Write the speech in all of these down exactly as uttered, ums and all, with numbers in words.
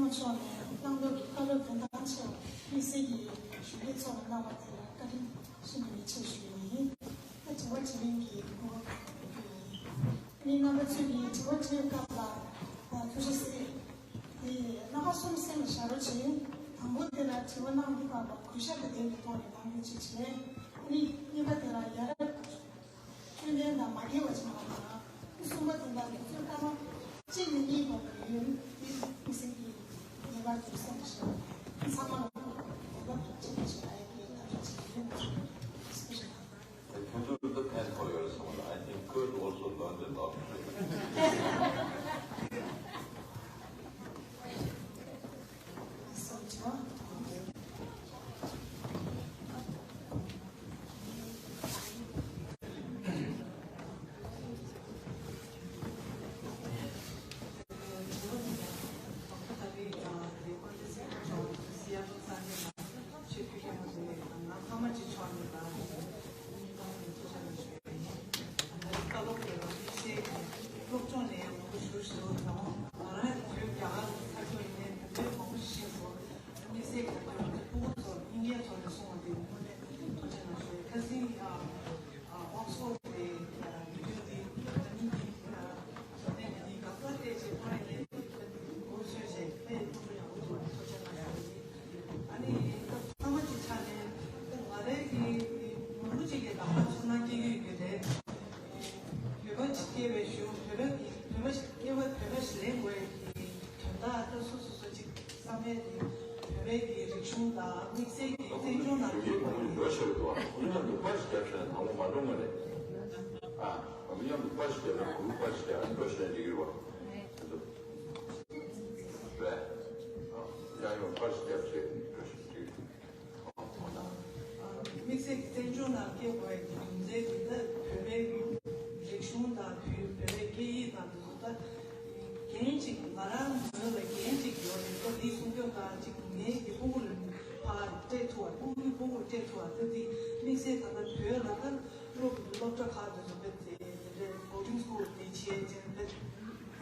མཆོག་ནས་བཏང་འདོད་ཀྱི་བཀའ་སློབ་དོན་དག་ཆེ་བ་དམིགས་བསལ་གྱི་ཞུ་ཡིག་ཚོགས་ལ་གནང་བ་དེ་ལ་བཀའ་དྲིན་ཤིན་ཏུ་ནས་ཆེ་ཞུ་ཡི་ཡིན། ད་དྲི་བ་དྲིས་ལན་གྱི་སྐོར་ཡིན། རྣམ་པ་ཚོས་ཀྱི་དྲི་བ་དྲིས་སྐབས་ལ་ཐུགས་རྗེ་གཟིགས། དེ་རྣམ་པ་གསུམ་གསན་ཞུ་རོགས་བྱེད། དང་པོ་དེ་ལ་དྲི་བ་གནང་མི་དགོས་པར་གུས་ཞབས་ཀྱི་ལྡན་པའི་ཐོག་ནས་གནང་རོགས་བྱེད། གཉིས་པ་དེ་ལ་ཡ་རབས་སྐྱོན་ལྡན་དང་མ་འགལ་བ་ཞིག་གནང་བ་དང་། གསུམ་པ་དེ་ལ་ལུགས་སྲོལ་ལྟར་ན་གཅིག་ནས་གཉིས་བར་དུ་ཡུན་དེ་དམིགས་བསལ་གྱི་ངེས་པར་དུ་གསན་ཞུ་བ་ཚང་མ་ལ་གོ་སྐབས་ཐོབ་ཆེད་ཞུ་བ་ཡིན། ཁྱེད་ཚོས་འདི་ཕན་ཐོགས་ཡོད་བསམ་ལ། I think could also learn a lot. དམིགས་བསལ་གྱི་ང་ཚོ་བོད་རྒྱ་གར་ས་ཁུལ་ཡིན་ནའི་དེ་འདྲའི་མང་པོ་ཞིག་ཤེས་སོང་། དམིགས་བསལ་གྱི་ང་ཚོ་སྤུ་གུ་ཚོ་དབྱིན་སྐད་ཐོག་ནས་གསུང་བ་དེ་དངོས་གནས་ཐུགས་རྗེ་གནང་ཞུ། ཁ་སང་ཨ་ཨ་ཨོག་སི་ཕོར་ཌི་དེ་ཨ་བི་ཌི་ཡོ་དེ་ཨ་ནི་དེ་ཨ་ནི་དེ་དགག་པ་སྤྲད་བྱས་ཁོ་རང་ལས་འགོ་ཚུགས་བྱས་དཔེ་ཐུགས་ཡག་པོ་འདུག་ཐུགས་རྗེ་གནང་ཞུ། ཨ་ནི་ད་ཚང་མ་གཅིག་ཆ་ནས་ང་རང་གི་མང་པོ་ཅིག་གིས་ད་ལྟ་ཚོར་སྣང་སྐྱེ་གི་ཡོད་རེད། བོད་པ་ཅིག་སྐྱེ་བའི་གཞུག་བོད་པ་བོད་པ་སྐྱེ་བ་བོད་པ་ཞིག་ལེན་དགོས་ཡ་གི་དོན་དག་ད་སོ་སོ་སོ་ཅིག་བསམ་ཡས་དེ་བོད་པའི་གི་རིག་གཞུང་དང་དམིགས་བསལ་གྱི་བཙན་བྱོལ་ནང་གི་བོད་པའི་འགྲོ་ཤེས་འདུག་ཨ་ནི་ཡང་ལུག་པ་ཞིག་བརྒྱབ་ཤེས་ན་དང་པོ་མ་འགྲོ་ངོ་རེད། ཨ་ཨ་ནི་ཡང་ལུག་པ་ཞིག་བརྒྱབ་ན་གུར་པ་ཞིག་བརྒྱབ་ན་འགྲོ་ཤེས་ན་འགྲིག་གི་རེད་བ། རེད། ཡང་ཡང་པར་ཞིག་བརྒྱབ་བྱས་འགྲོ་ཞིག་འགྲིག་དམིགས་བསལ་གྱི་བཙན་བྱོལ་ནང་སྐྱེ་དགོས་ཡ་གི་རྒྱུ་མཚན་དེ་ད་བོད་པའི་རིག་གཞུང་དང་བོད་བོད་པའི་སྐད་ཡིག་དང་དེ་ཚོ་ད་འགན་ཅིག་ང་རང་ངོས་ལ་འགན་ཅིག་ཡོད་རེད། ད་འདི་གསུང་སྐྱོང་དང་ཅིག་ངའི་གི་ཕྲུ་གུ་ལ་ཕར་སྤྲད་ཐུབ་པ། ཕྲུ་གུའི་ཕྲུ་གུར་སྤྲད་ཐུབ་པ། ད་འདི་དམིགས་བསལ་ད་ལྟ་བོད་ལ་ད་སློབ་སློབ་གྲྭ་ཁག་དེ་ཚོ་དཔེ་དེ་དེ་འདྲའི་boarding school དེ་བྱས་ཅིང་དཔེ་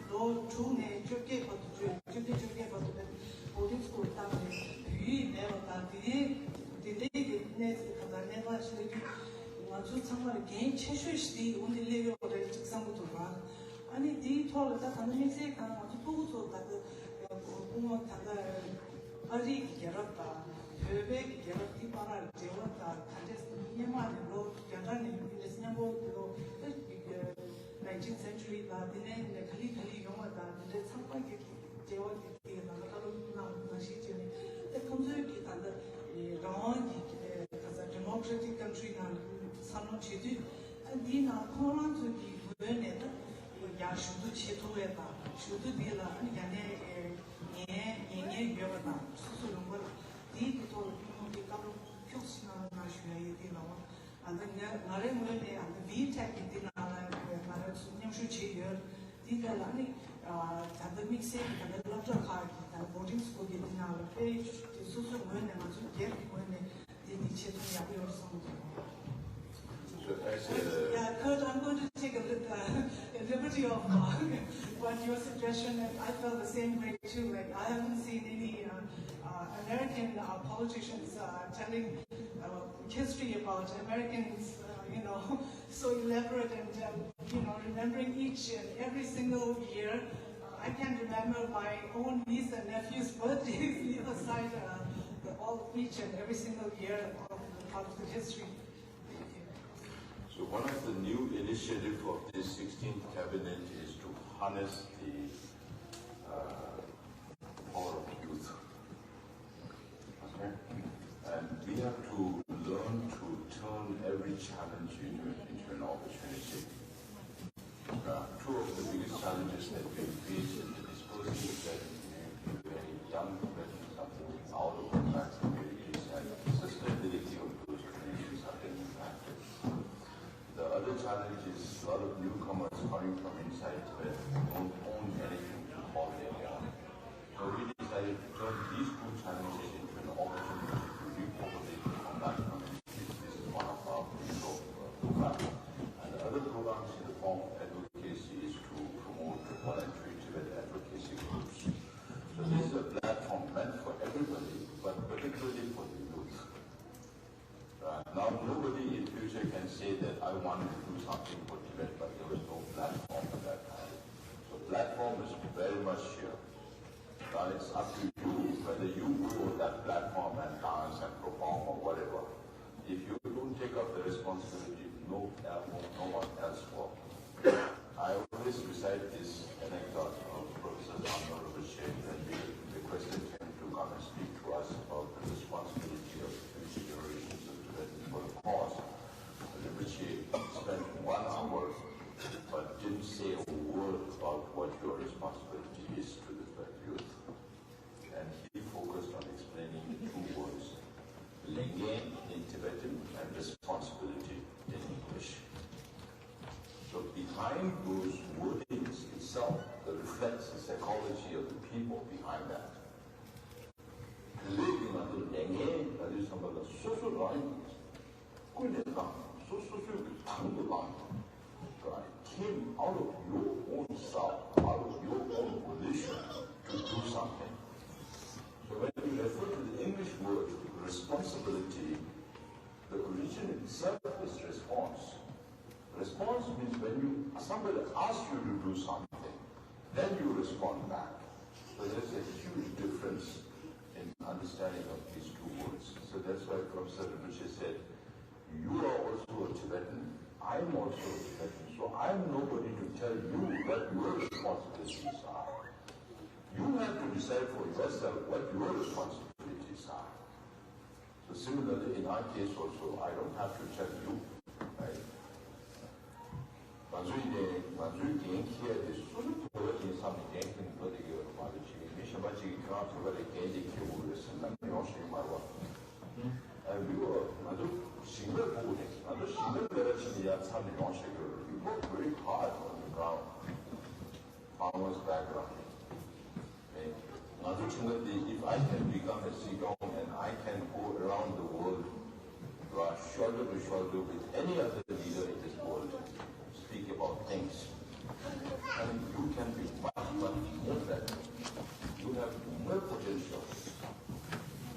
ལོ་དྲུག་ནས་བཅོ་བརྒྱད་བར་དུ་བཅུ་བཅུ་བདུན་བཅོ་བརྒྱད་བར་དུ་དཔེ་boarding school བཏང་ནས་བོད་ཡིག་མེད་པ་དང་། དེ་དེ་འདྲའི་གི་གནས་ཚུལ་གང་ལྟར་གནས་སྟངས་ཤིག་ལ་དུས་ང་ཚོ་ཚང་མར་འགན་ཆེ་ཤོས་ཤིག་དེ་འོ་འདི་སླེབས་ཡོད་རེད་ཅིག་བསམ་གྱི་འདུག་ར། ཨ་ནི་དེའི་ཐོག་ལ་ད་ད་ནི་དམིགས་བསལ་གང་ང་ཚོ་ཕྲུ་གུ་ཚོ་ད་ལྟ་སྐུ་ངོ་ད་ལྟ་ཨ་རིའི་གི་རྒྱལ་རབས་དང་བོད་པའི་གི་རྒྱལ་རབས་དེ་བར་འབྲེལ་བ་དང་ག་འདྲས་སྙན་མ་ནས་ལོ་རྒྱ་གར་ནས་ཡོང་གི་རེད། སྙན་པོ་དེ་ལོ་ད་གི་གི་nineteenth century དང་དེ་ནས་ནས་ག་ལེ་ག་ལེ་ཡོང་བ་དང་དེ་འདྲའི་ཚང་མ་གི་འབྲེལ་བ་དེ་དེ་ནང་ལ་བཀའ་སློབ་གནང་ནང་བཞིན་བྱས་ནས་ད་ཁོང་ཚོའི་གི་ད་ལྟ་རང་དབང་གི་ག་ས་democratic country ནང་འཚར་ལོངས་བྱེད་དུས། ཨ་འདིའི་ནང་ཁོང་རང་ཚོ་གི་ངོས་ནས་ད་ཡར་ཞུ་གཏུག་བྱེད་ཐུབ་པ་དང་ཞུ་གཏུག་འདི་ལ་ཨ་ནི་ཡ་ནས་ཉན་ཉན་ཉན་ཡོད་པ་དང་སོ་སོ་ལུང་པ་ལ་འདིའི་གི་ཐོག་ལ་ཐུན་མོང་གི་བཀའ་སློབ་ཁྱོག་ཅིག་གནང་རོགས་གནང་ཞུ་ཡ་ཡིན། འདི་ལ་འོང་ཨ་ད་ང་ང་རའི་ངོས་ནས་ཨ་ད་བི་ཊེག་གི་འདི་ནང་ལ་ང་རང་ཚོ་མཉམ་ཞུགས་བྱས་ཡོད། འདི་ག་ལ་ཨ་ནི་ད་ལྟ་དམིགས་བསལ་གྱི་ད་ལྟ་སློབ་གྲྭ་ཁག་གི་ད་ལྟ་boarding school གི་འདི་ནང་ལ་དཔེ་དེ་སོ་སོའི་ངོས་ནས་ང་ཚོ་སྒེར་གྱི་ངོས་ནས། Did you check me up your song? So thanks, uh, Yeah, Kurt, I'm going to take a look, uh, a liberty of, uh, what your suggestion, and I felt the same way too. Like, I haven't seen any, uh, uh, American, uh, politicians, uh, telling, uh, history about Americans, uh, you know, so elaborate and, um, you know, remembering each and every single year. Uh, I can remember my own niece and nephew's birthdays, leave aside, uh, the, all, each and every single year of, of the history. Thank you. So one of the new initiative of this sixteenth cabinet is to harness the, uh, power of youth. Okay? And we have to learn to turn every challenge into, into an opportunity. Uh, two of the biggest challenges that we face in the dispersal is that we have very young professionals are moving out of the tribal communities, and the sustainability of those communities are being impacted. The other challenge is a lot of newcomers coming from inside Tibet don't own anything to call their own. So we decided to turn these two challenges into an opportunity to repopulate the Konyak communities. This is one of our crucial, uh, programs. And the other programs in the form of advocacy is to promote voluntary Tibet advocacy groups. So this is a platform say that I wanted to do something for Tibet, but there was no platform at that time. So platform is very much here. Now it's up to you whether you go on that platform and dance and perform or whatever. If you don't take up the responsibility, no, no one else will. I always recite this anecdote of Professor Ramdhara Rinpoche when we requested him to come and speak to us about the responsibility of the future generations of Tibetans for the cause. Rinpoche spent one hour but didn't say a word about what your responsibility is to the Tibet youth. And he focused on explaining the two words, Lengen in Tibetan and responsibility in English. So behind those wordings itself, that reflects the psychology of the people behind that. དེ་ལས་ཀྱི་ང་ཚོ་ལས་འགན་ད་དུས་ཙམ་པ་ལ་སོ་སོ་རང་ཡིན། ཀུན་ནས་བཏང་། སོ་སོ་སོའི་གི་དང་དུ་བླངས། Right? Came out of your own self, out of your own volition to do something. So when you refer to the English word responsibility, the origin itself is response. Response means when you, somebody asks you to do something, then you respond back. So there's a huge difference in understanding of these two words. So that's why Professor Rinpoche said, you are also a Tibetan, I'm also a Tibetan, so I'm nobody to tell you what your responsibilities are. You have to decide for yourself what your responsibilities are. So similarly, in our case also, I don't have to tell you, right? ང་ཚོའི་ནས་ང་ཚོའི་འགན་འཁྱེར་ཡ་དེ་སོ་སོ་བོད་པ་ཡིན་བསམ་ནས་འགན་འཁྱེར་ནས་འགྲོ་བསྡད་ཀྱི་ཡོད་རེད་མ་གཏོགས། ཅིག་མི་གཞན་པ་ཅིག་གིས་ཁྱེད་རང་བོད་པ་རེད། འགན་དེ་འཁྱེར་དགོས་རེད་ཟེར་ན་ཡོང་ཤེས་ཀྱི་མ་རེད་བ། ཨ་བི་བ་ང་ཚོ་ཞིང་པའི་ཕྲུ་གུ་རེད། ང་ཚོ་ཞིང་པའི་ལས་ཀ་བྱེད་ནས་ཡར་མཚམས་ནས་ཡོང་ཤེས་ཀྱི་ཡོད་རེད། We work very hard on the ground. Farmers background. ང་ཚོ་ཁྲིམས་འགལ་དེ། If I can become a Sidong and I can go around the world, uh, shoulder to shoulder with any other leader in this world, speak about things, and you can be much, much more better. You have more potential.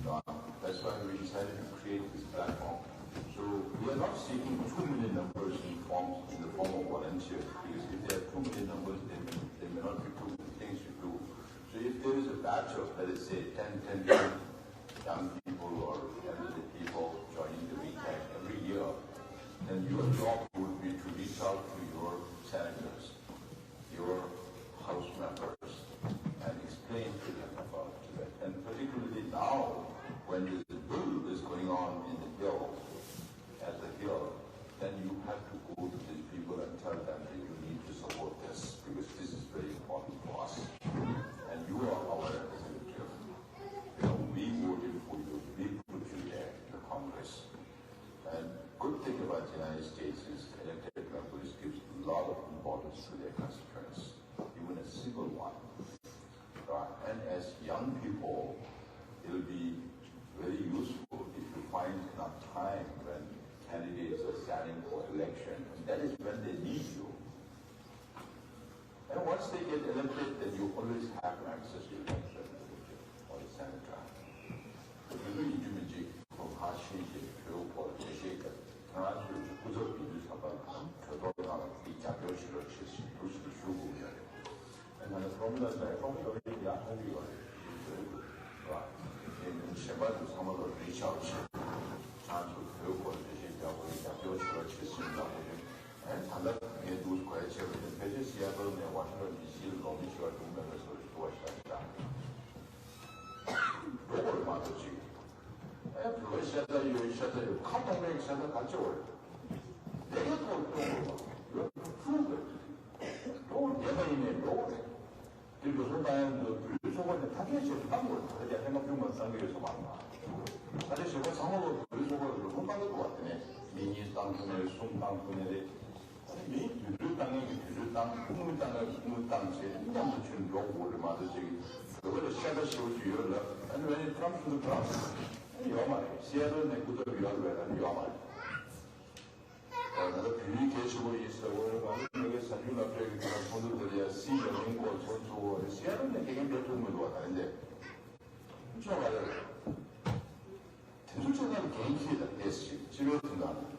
Uh, that's why we decided to create this platform. So we are not seeking too many numbers in forms, in the form of volunteers, because if there are too many numbers, there may, there may not be too many things to do. So if there is a batch of, let us say, ten, ten, ten young people or elderly people joining the WeChat every year, then your job would be to reach out to your senators, your House members, and explain to them about Tibet. And particularly now, when this bill is going on in the Hill, at the Hill, then you have to go to these people and tell them that you need to support this, because this is very important for us. And you are our representative. You know, we voted for you, we put you there in the Congress. And good thing about the United States is elected members gives a lot of importance to their constituents, even a single one. Right? And as young people, it'll be very useful if you find enough time when candidates are standing for election, and that is when they need you. And once they get elected, then you always have access to that representative or the senator. དེ་ཚོ་ཡིན་རྒྱུ་མིན་གཅིག་ཁོ་ཁ་ཤས་ཀྱིས་བོད་སྐོར་འགྲེལ་བཤད་སྐབས་ཁྱེད་རང་ཚོའི་སྐུ་ཚབ་ཡིན་དུས་ཙམ་པ་གྲོས་ཐོག་ནང་ལ་དེ་རྒྱབ་སྐྱོར་བྱེད་རོགས་བྱེད་ཟེར་འདུག་ཟེར་ཞུ་དགོས་ཀྱི་རེད། ཨ་ནི་ཕྲོམ་ལ་ལས་ཕྲོམ་ཡོད་རེད། ཡག་ཐོག་གི་ཡོད་རེད། རེད་བ། དེ་ནི་གཞན་པ་ཚོ་ཚང་མ་ལ་རི་ཆག་བྱེད། ཁྱེད་རང་ཚོ་བོད་སྐོར་འགྲེལ་བཤད་རྒྱག་དགོས་རེད། རྒྱབ་སྐྱོར་བྱེད་རོགས་བྱེད་ཟེར་ལབ་དགོས་རེད། ཨ་ནི་ད་ལྟ་ངས་འདུག་གོ་ཡ་བྱས་པ་ཡིན་ན། ཕལ་ཆེར་སི་ཨེ་ཊལ་ནས་ཝ་ཤིང་ཊོན་ཌི་སི་ལ་ལོག་མི་བྱེད་པ་འགྲིག་མེད་པའི་བཟོ་འདྲ་ཞིག་འདུག་བ། ཤ་ཤ་འགྲོ་དགོས་རེད་མ་གཏོགས་ཅིག་ཨེ་བོད་ཤ་ཚ་ཡོད་ཤ་ཚ་ཡོད་ཁ་གཏོང་མཁན་ཤ་ཚ་ག་ཚོད་ཡོད་རེད། ལས་ཀའི་ཐོག་གཏོང་དགོས་པ་ཡོད་ཐུག་དགོས། གཏོང་བསྡད་པ་ཡིན་ནའི་འགྲོ་དགོས་རེད། དེ་འགྲོ་སོང་བཏང་ཡ་འདུག་བོད་ཚོགས་པ་ནས་ཕ་སྐད་ཆེད་དུ་བཏང་དགོས་རེད། ད་ལྟ་རྒྱ་ལྷན་ཁ་བཙུན་མ་བཏང་གི་ཡོད་ས་མ་རེད་པ། ད་ལྟ་གཞན་པ་ཚང་མ་ལོ་བོད་ཚོགས་པ་ལ་འགྲོ་སོང་བཏང་གི་འདུག་བ། དེ་ནས་མི་གཉིས་བཏང་ཐུབ་ནའི་གསུམ་བཏང་ཐུབ་ནའི་རེད། ཨ་ནི་མིའི་དུས་ཚོད་བཏང་མཁན་གྱིས་དུས་ཚོད་བཏང་། སྐུ་ངོ་བཏང་མཁན་གྱིས་སྐུ་ངོ་བཏང་བྱས་མཉམ་དུ་ཕྱིན་འགྲོ་དགོས་རེད་མ་གཏོགས་ཅིག་བོད་པ་ལ་ཤ་ཚ་ཞེ་པོ་ཅིག་ཡོད་ལབ། ཨ་ནི་when it comes to the ground ཨ་ནི་ཡོད་མ་རེད། སི་ཨེ་ཊལ་ནས་སྐུ་ཚབ་ཡོད་རེད་པས། ཨ་ནི་ཡོད་མ་རེད། ད་ལྟ་བོད་ཡིག་གལ་ཆེན་པོ་ཡིན་ཟེར་བ་རེད་པ། ཨ་ནི་ངས་གཟའ་མཇུག་སློབ་གྲྭའི་གི་ཁྱེད་རང་ཚོགས་འདུ་དེར་ཡ་སི་ལ་མིང་སྐོར་ཚོགས་འདུ་ཚོགས་པ་རེད། སི་ཨེ་ཊལ་ནས་དགེ་རྒན་ཕེབས་ཐུབ་མི་འདུག་བ། ད་རེད་འདི་ཆོག་ག་རེད། དེ་ཚོ་ཆ་ཚང་འགན་འཁྱེར་དང་ལས་བྱེད་སྤྱི་པའི་དོན་དག་ནི།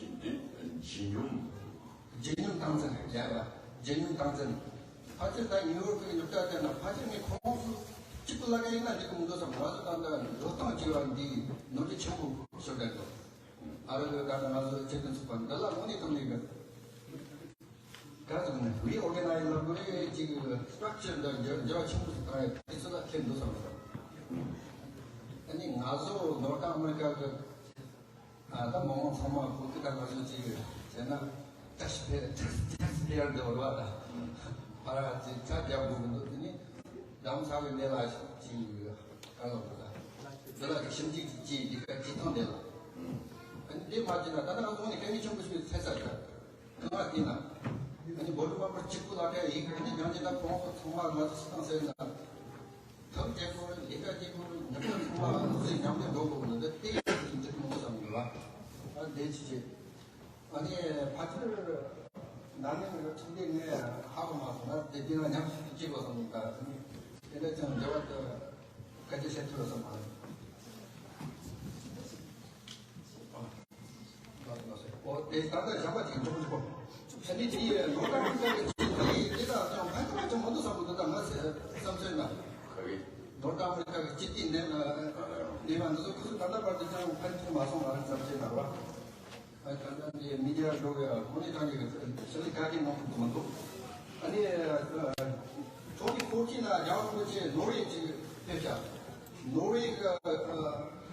ཞིང་འདི་ཞིང་སྙོམས། ལྗིད་སྙོམས་སྟངས་འཛིན་རེད་ལབ་པ། ལྗིད་སྙོམས་སྟངས་འཛིན། ཕལ་ཆེར་ད་ཉིའུ་ཡོག་གི་སློབ་གྲྭ་དེ་ན་ཕལ་ཆེར་ངས་ཁོང་ཚོ་གཅིག་པུ་ལ་ག་ཡིན་ན་འགྲིག་གི་མི་འདུག་བསམ། ང་ཚོ་ད་ལྟ་འགྲོ་སྟངས་བྱེད་པ་འདི་ནོར་འཁྲུལ་ཆེན་པོ་ཤོར་བསྡད་འདུག་ཨ་རི་ལོས་ད་ལྟ་ང་ཚོ་སྤྱི་མཐུན་ཚོགས་པ་འདི་ལ་དངོས་གནས་དྲང་གནས་ཀྱི། ག་ཟེར་ནས་རི་ཨོར་ག་ནའི་ཛི་ལབ་དགོས་རེད། ཅིག་སི་ཊྲག་ཅར་འདི་འགྱུར་འགྱུར་བ་ཆེན་པོ་ཞིག་བཏང་ཡོད། དེ་ཚོ་ལ་ཁེལ་འདུག་བསམ་སོང་། ཨ་ནི་ང་ཚོ་ནོར་ཐ་ཨ་མི་རི་ཀ་གི་ཨ་ད་མི་མང་ཚང་མ་ཁོ་ཐུག་ད་ང་ཚོ་ཅིག་བྱས་ན་ཊེག་སི་པེ་ཡར་ཊེག་སི་པེ་ཡར་འདི་བ་ལ་ཕར་ཅིག་ཁྲལ་རྒྱག་དགོས་ཀྱི་འདུག་དེ་ནི་རྒྱ་མཚོ་གི་འདི་ལ་ཅིག་ག་ལ་བ་ལ་འདི་ལ་ཞིབ་འཇུག་ཅིག་བྱས། འདི་ག་ཅིག་ཐང་འདི་ལ་ཨ་ནི་འདི་མ་བྱས་ན་ད་ནང་ལོགས་ནས་དཀའ་ངལ་ཆེན་པོ་ཞིག་འཕྲད་ས་རེད། ཁང་བ་དེ་ན། ཨ་ནི་བོད་པ་པར་གཅིག་པུ་ལ་ཁ་ཡིག་ཨ་ནི་ཉམས་ཉེས་དང་ཁོང་ཚོ་ཚང་མ་ང་ཚོ་སི་ཏང་ཟེར་ན། ཐབས་བྱེད་དགོས་རེད། ལས་ཀ་བྱེད་དགོས་རེད། ཉམས་ཉེས་ཚང་མ་ཟེར་ཉམས་ཉེས་འགྲོ་དགོས་ནི་དེ་ཡིན་འདུག་མང་པོ་བསམ་ཡོད་པ། ཨ་འདས་ཅི་བྱེད། ཨ་ནི་ཕལ་ཆེར་ན་ནིང་གི་ཚོགས་འདུ་ནས་ཧ་གོ་མ་སོང་ན་དེ་དེ་ན་ཉམས་ཞིབ་བྱེད་དགོས་བསམ་ཡོད་ཀ། ཨ་ནི་དེ་འདྲ་ཅང་འབྲེལ་བ་དེ་སྐད་ཆ་བཤད་ཐུབ་ཡོད་བསམ་མ་རེད། ཨོ་དེ་ད་ལྟ་གཞན་པ་ཅིག་འཇོག་འཇོག་ཨ་ནི་དེ་ནོར་ཐ་ཨ་མི་རི་ཀ་གི་སྤྱི་འཐུས་དེ་དག་ཀྱང་ཕན་ཐོགས་ཅང་མི་འདུག་བསམ་གི་འདུག་ད་ང་བསམ་ཚོད་ན། ནོར་ཐ་ཨ་མི་རི་ཀ་གི་སྤྱི་འཐུས་ནས་ནས་པ་འདི་ཚོ་ཁོ་ཚོ་ད་ལྟ་བར་དུ་ཅང་ཕན་ཐོགས་མ་སོང་ང་བསམ་ཚོད་ན་བ། ཨ་ད་ལྟ་འདི་མི་ཌི་ཡ་འགྲོ་གི་ཁོང་ཚོས་ད་ནི་ཞལ་ལག་ག་གེ་གནང་ཐུབ་མི་འདུག་ཨ་ནི་ཐོག་གི་སྐོར་གྱི་ན་རྒྱལ་བ་རིན་པོ་ཆེ་ནོར་ཝེ་ཅིག་ཕེབས་ཤག་ནོར་ཝེ་གི་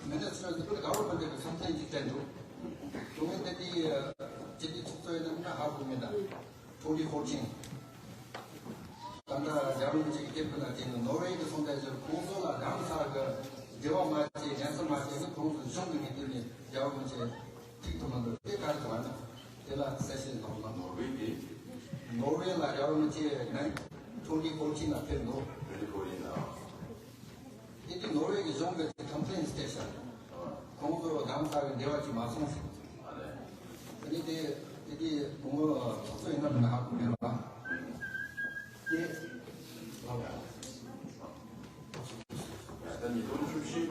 མི་ནི་སི་ཊར་གི་ག་བར་མེན་ཊི་གི་ཁྲིམས་མཐུན་ཅིག་བསྟན་འདུག་དེ་ནས་དེ་དེ་སྤྱི་འཐུས་ཚོགས་གཙོ་ཡིན་ན་མིན་ན་ཧ་གོ་མེད་ད། ཐོག་གི་སྐོར་ཅིག་ད་ལྟ་རྒྱལ་བ་རིན་པོ་ཆེ་གི་སྐྱེས་བུ་ལ་བརྟེན་ནས་ནོར་ཝེ་གི་སོང་ཙང་ཁོང་ཚོ་ལ་རྒྱ་མཚོ་གི་འབྲེལ་བ་མ་བྱས། རྒྱ་མཚོ་མ་བྱས་ནས་ཁོང་ཚོ་གཞུང་གི་ངོས་ནས་རྒྱལ་བ་རིན་པོ་ཆེ་ཐུག་ཐུབ་མི་འདུག་དེ་ག་རེ་བྱུང་བ་ན་དེ་ལ་གསལ་བཤད་གནང་གནང་། ནོར་ཝེ་གི་ནོར་ཝེ་ལ་རྒྱལ་བ་རིན་པོ་ཆེ་ནས་ཊོན་ཊི་ཕོར་ཊིན་ལ་ཕེབས་འདུག་ཊོན་ཊི་ཕོར་ཊིན་ལ། དེ་དུས་ནོར་ཝེ་གི་གཞུང་གི་ཁོམ་པི་ལེན་བྱས་ཤག་ཁོང་ཚོ་རྒྱ་མཚོ་གི་འབྲེལ་བ་ཅིག་མ་སོང་ཟེར། དེ་ནས་དེ་དེ་དུས་ཁོང་ཚོ་ཚོགས་གཙོ་ཡིན་ན་མིན་ན་ཧ་གོ་མེད་པ། དེ་ལ་ད་ཉིས་སྟོང་བཅུ་བཞི།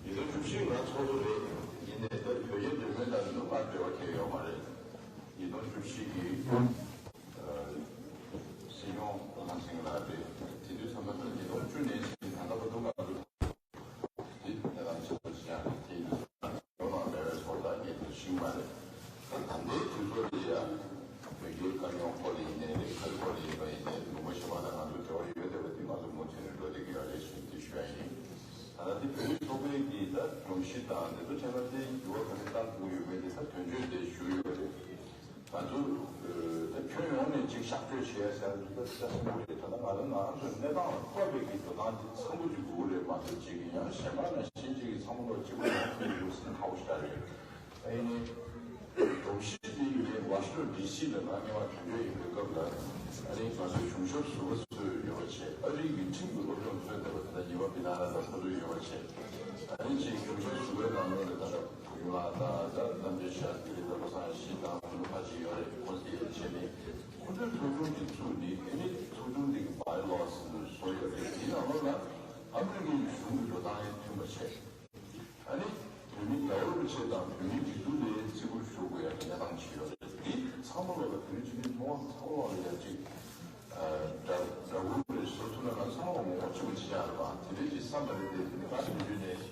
ཉིས་སྟོང་བཅུ་བཞི་ང་ཚོགས་གཙོ་རེད། ཡིན་ནའི་ད་བོད་རྒྱ་འབྲེལ་མོལ་དང་ནི་ང་འབྲེལ་བ་གང་ཡང་ཡོད་མ་རེད། ཉིས་སྟོང་བཅུ་བཞི་གི་སྲིད་སྐྱོང་ལྷན་ཚང་ལགས་རེད། དེ་དུས་ཚང་མ་ད་ཉིས་སྟོང་བཅུ་ནས་བྱས་ད་ལྟ་བར་དུ་ང་ཚོ་དེ་ནས་རང་ཆབ་སྲིད་ཀྱང་རེད། དེ་ཡིན་དུས་ང་ཚོ་ལ་མེད་པའི་ཚོར་དང་ངེས་དུ་ཤིང་མ་རེད། ད་ད་ལྟའི་དུས་ཚོད་འདི་ཡང་བོད་རྒྱའི་དཀའ་རྙོག་སྐོར་ལ་ཡིན་ནའི་རེད། ག་རེ་སྐོར་ལ་ཡིན་པ་ཡིན་ནའི་ལུང་པ་གཞན་པ་དང་ང་ཚོ་འབྲེལ་བ་ཡོད་བསྡད་པ་འདི་ང་ཚོ་མུ་མཐུད་ནས་འགྲོ་བསྡད་ཀྱི་ཡོད་རེད་ཞེས་འདི་ཞུ་ཡ་ཡིན། ད་ལྟ་དེ་བོད་མི་ཚོགས་པའི་གི་ད་སྒྲོམ་གཞི་དང་འདི་ཚོ་ཁྱད་པར་དེ་འགྱུར་བ་ག་རེ་བཏང་ཐུབ་ཀྱི་ཡོད་མེད་དེ་ད་དོན་གཅོད་དེ་ཞུ་ཡོད་རེད། ང་ཚོ་ད་ཁྱོན་ཡོངས་ནས་ཅིག་གཤག་བཅོས་བྱེད་ཡ་ཟེར་ཡ་འདི་ད་ཚ་ཆེན་པོ་རེད། ད་ལྟ་ང་ཚོ་ང་རང་ཚོའི་གནས་སྟངས་ལ་བཀོད་པའི་གི་འགྲོ་སྟངས་དེ་ཚང་པོ་ཅིག་དགོས་རེད་མ་གཏོགས་ཅིག་ཡང་གཞན་པ་ནང་བཞིན་ཅིག་ཚང་མ་ལོག་གཅིག་པ་ཡང་ཐུབ་ཡོད་ཟེར་ཁག་པོ་ཞིག་རེད། ཨ་ནི་སྒྲོམ་གཞི་དེ་ངས་ཝ་ཤིང་ཊོན་ཌི་སི་ལ་ང་སྔོན་མ་དོན་གཅོད་ཡིན་པའི་སྐབས་ལ་ཨ་ནི་ང་ཚོའི་གཞུང་ཞབས་ཟུར་པ་ཚོས་ཡོད་པ་བྱས། ཨ་རིའི་གི་ཁྲིམས་ཀྱི་སློབ་སྦྱོང་ཚོས་བསྡད་པ་དེ་འདྲ་ཉི་མ་བི་ན་ར་དང་ཁོ་ཚོ་ཡོད་པ་བྱས། ཨ་ནི་ཅིག་གཞུང་ཞབས་ཟུར་པའི་ནང་ལོགས་ལ་ད་ལྟ་བུ་ཡུ་ལགས་དང་ད་རྣམ་རྒྱལ་ཤར་དེ་རིང་ད་བློ་བཟང་ཡེ་ཤེས་དང་ཁོ་ཚོ་ཕར་ཅིག་ཡོད་རེད། ཁོ་ཚོ་དེ་བྱས་ནས་ཁོ་ཚོའི་ཚོགས་ཆུང་ཅིག་བཙུགས་ནས་ཨ་ནི་ཚོགས་ཆུང་དེ་གི་བྷའི་ལོ་སི་བཟོ་ཡོད་རེད། དེའི་ནང་ལོགས་ལ་ཨ་མི་རི་ཀའི་གཞུང་གི་འགྲོ་སྟངས་ཡང་མཐུན་པ་བྱས། ཨ་ནི་བོད་མི་རྒྱལ་བ་རིན་པོ་ཆེ་དང་བོད་མིའི་སྒྲིག་འཛུགས་ལ་བརྩི་བཀུར་ཞུ་དགོས་ཡ་གི་གནས་སྟངས་ཅིག་ཡོད་རེད། འདི་ཚང་མ་ལོག་ལ་བོད་མི་སྤྱི་འཐུས་ཚང་མ་ཚང་མ་ལོག་ལ་ཡ་གཅིག་འདྲ་འདྲ་བོ་རེ་བཟོ་ཐུབ་ན་ང་ཚང་མ་ངོ་ཚ་པོ་ཅིག་ཡོད་རེད་པ། དེ་འདྲའི་ཅིག་བསམ་པ་རེད་དེ། དེ་ནི་ང་ཚོ་མི་རྒྱུད་ནས་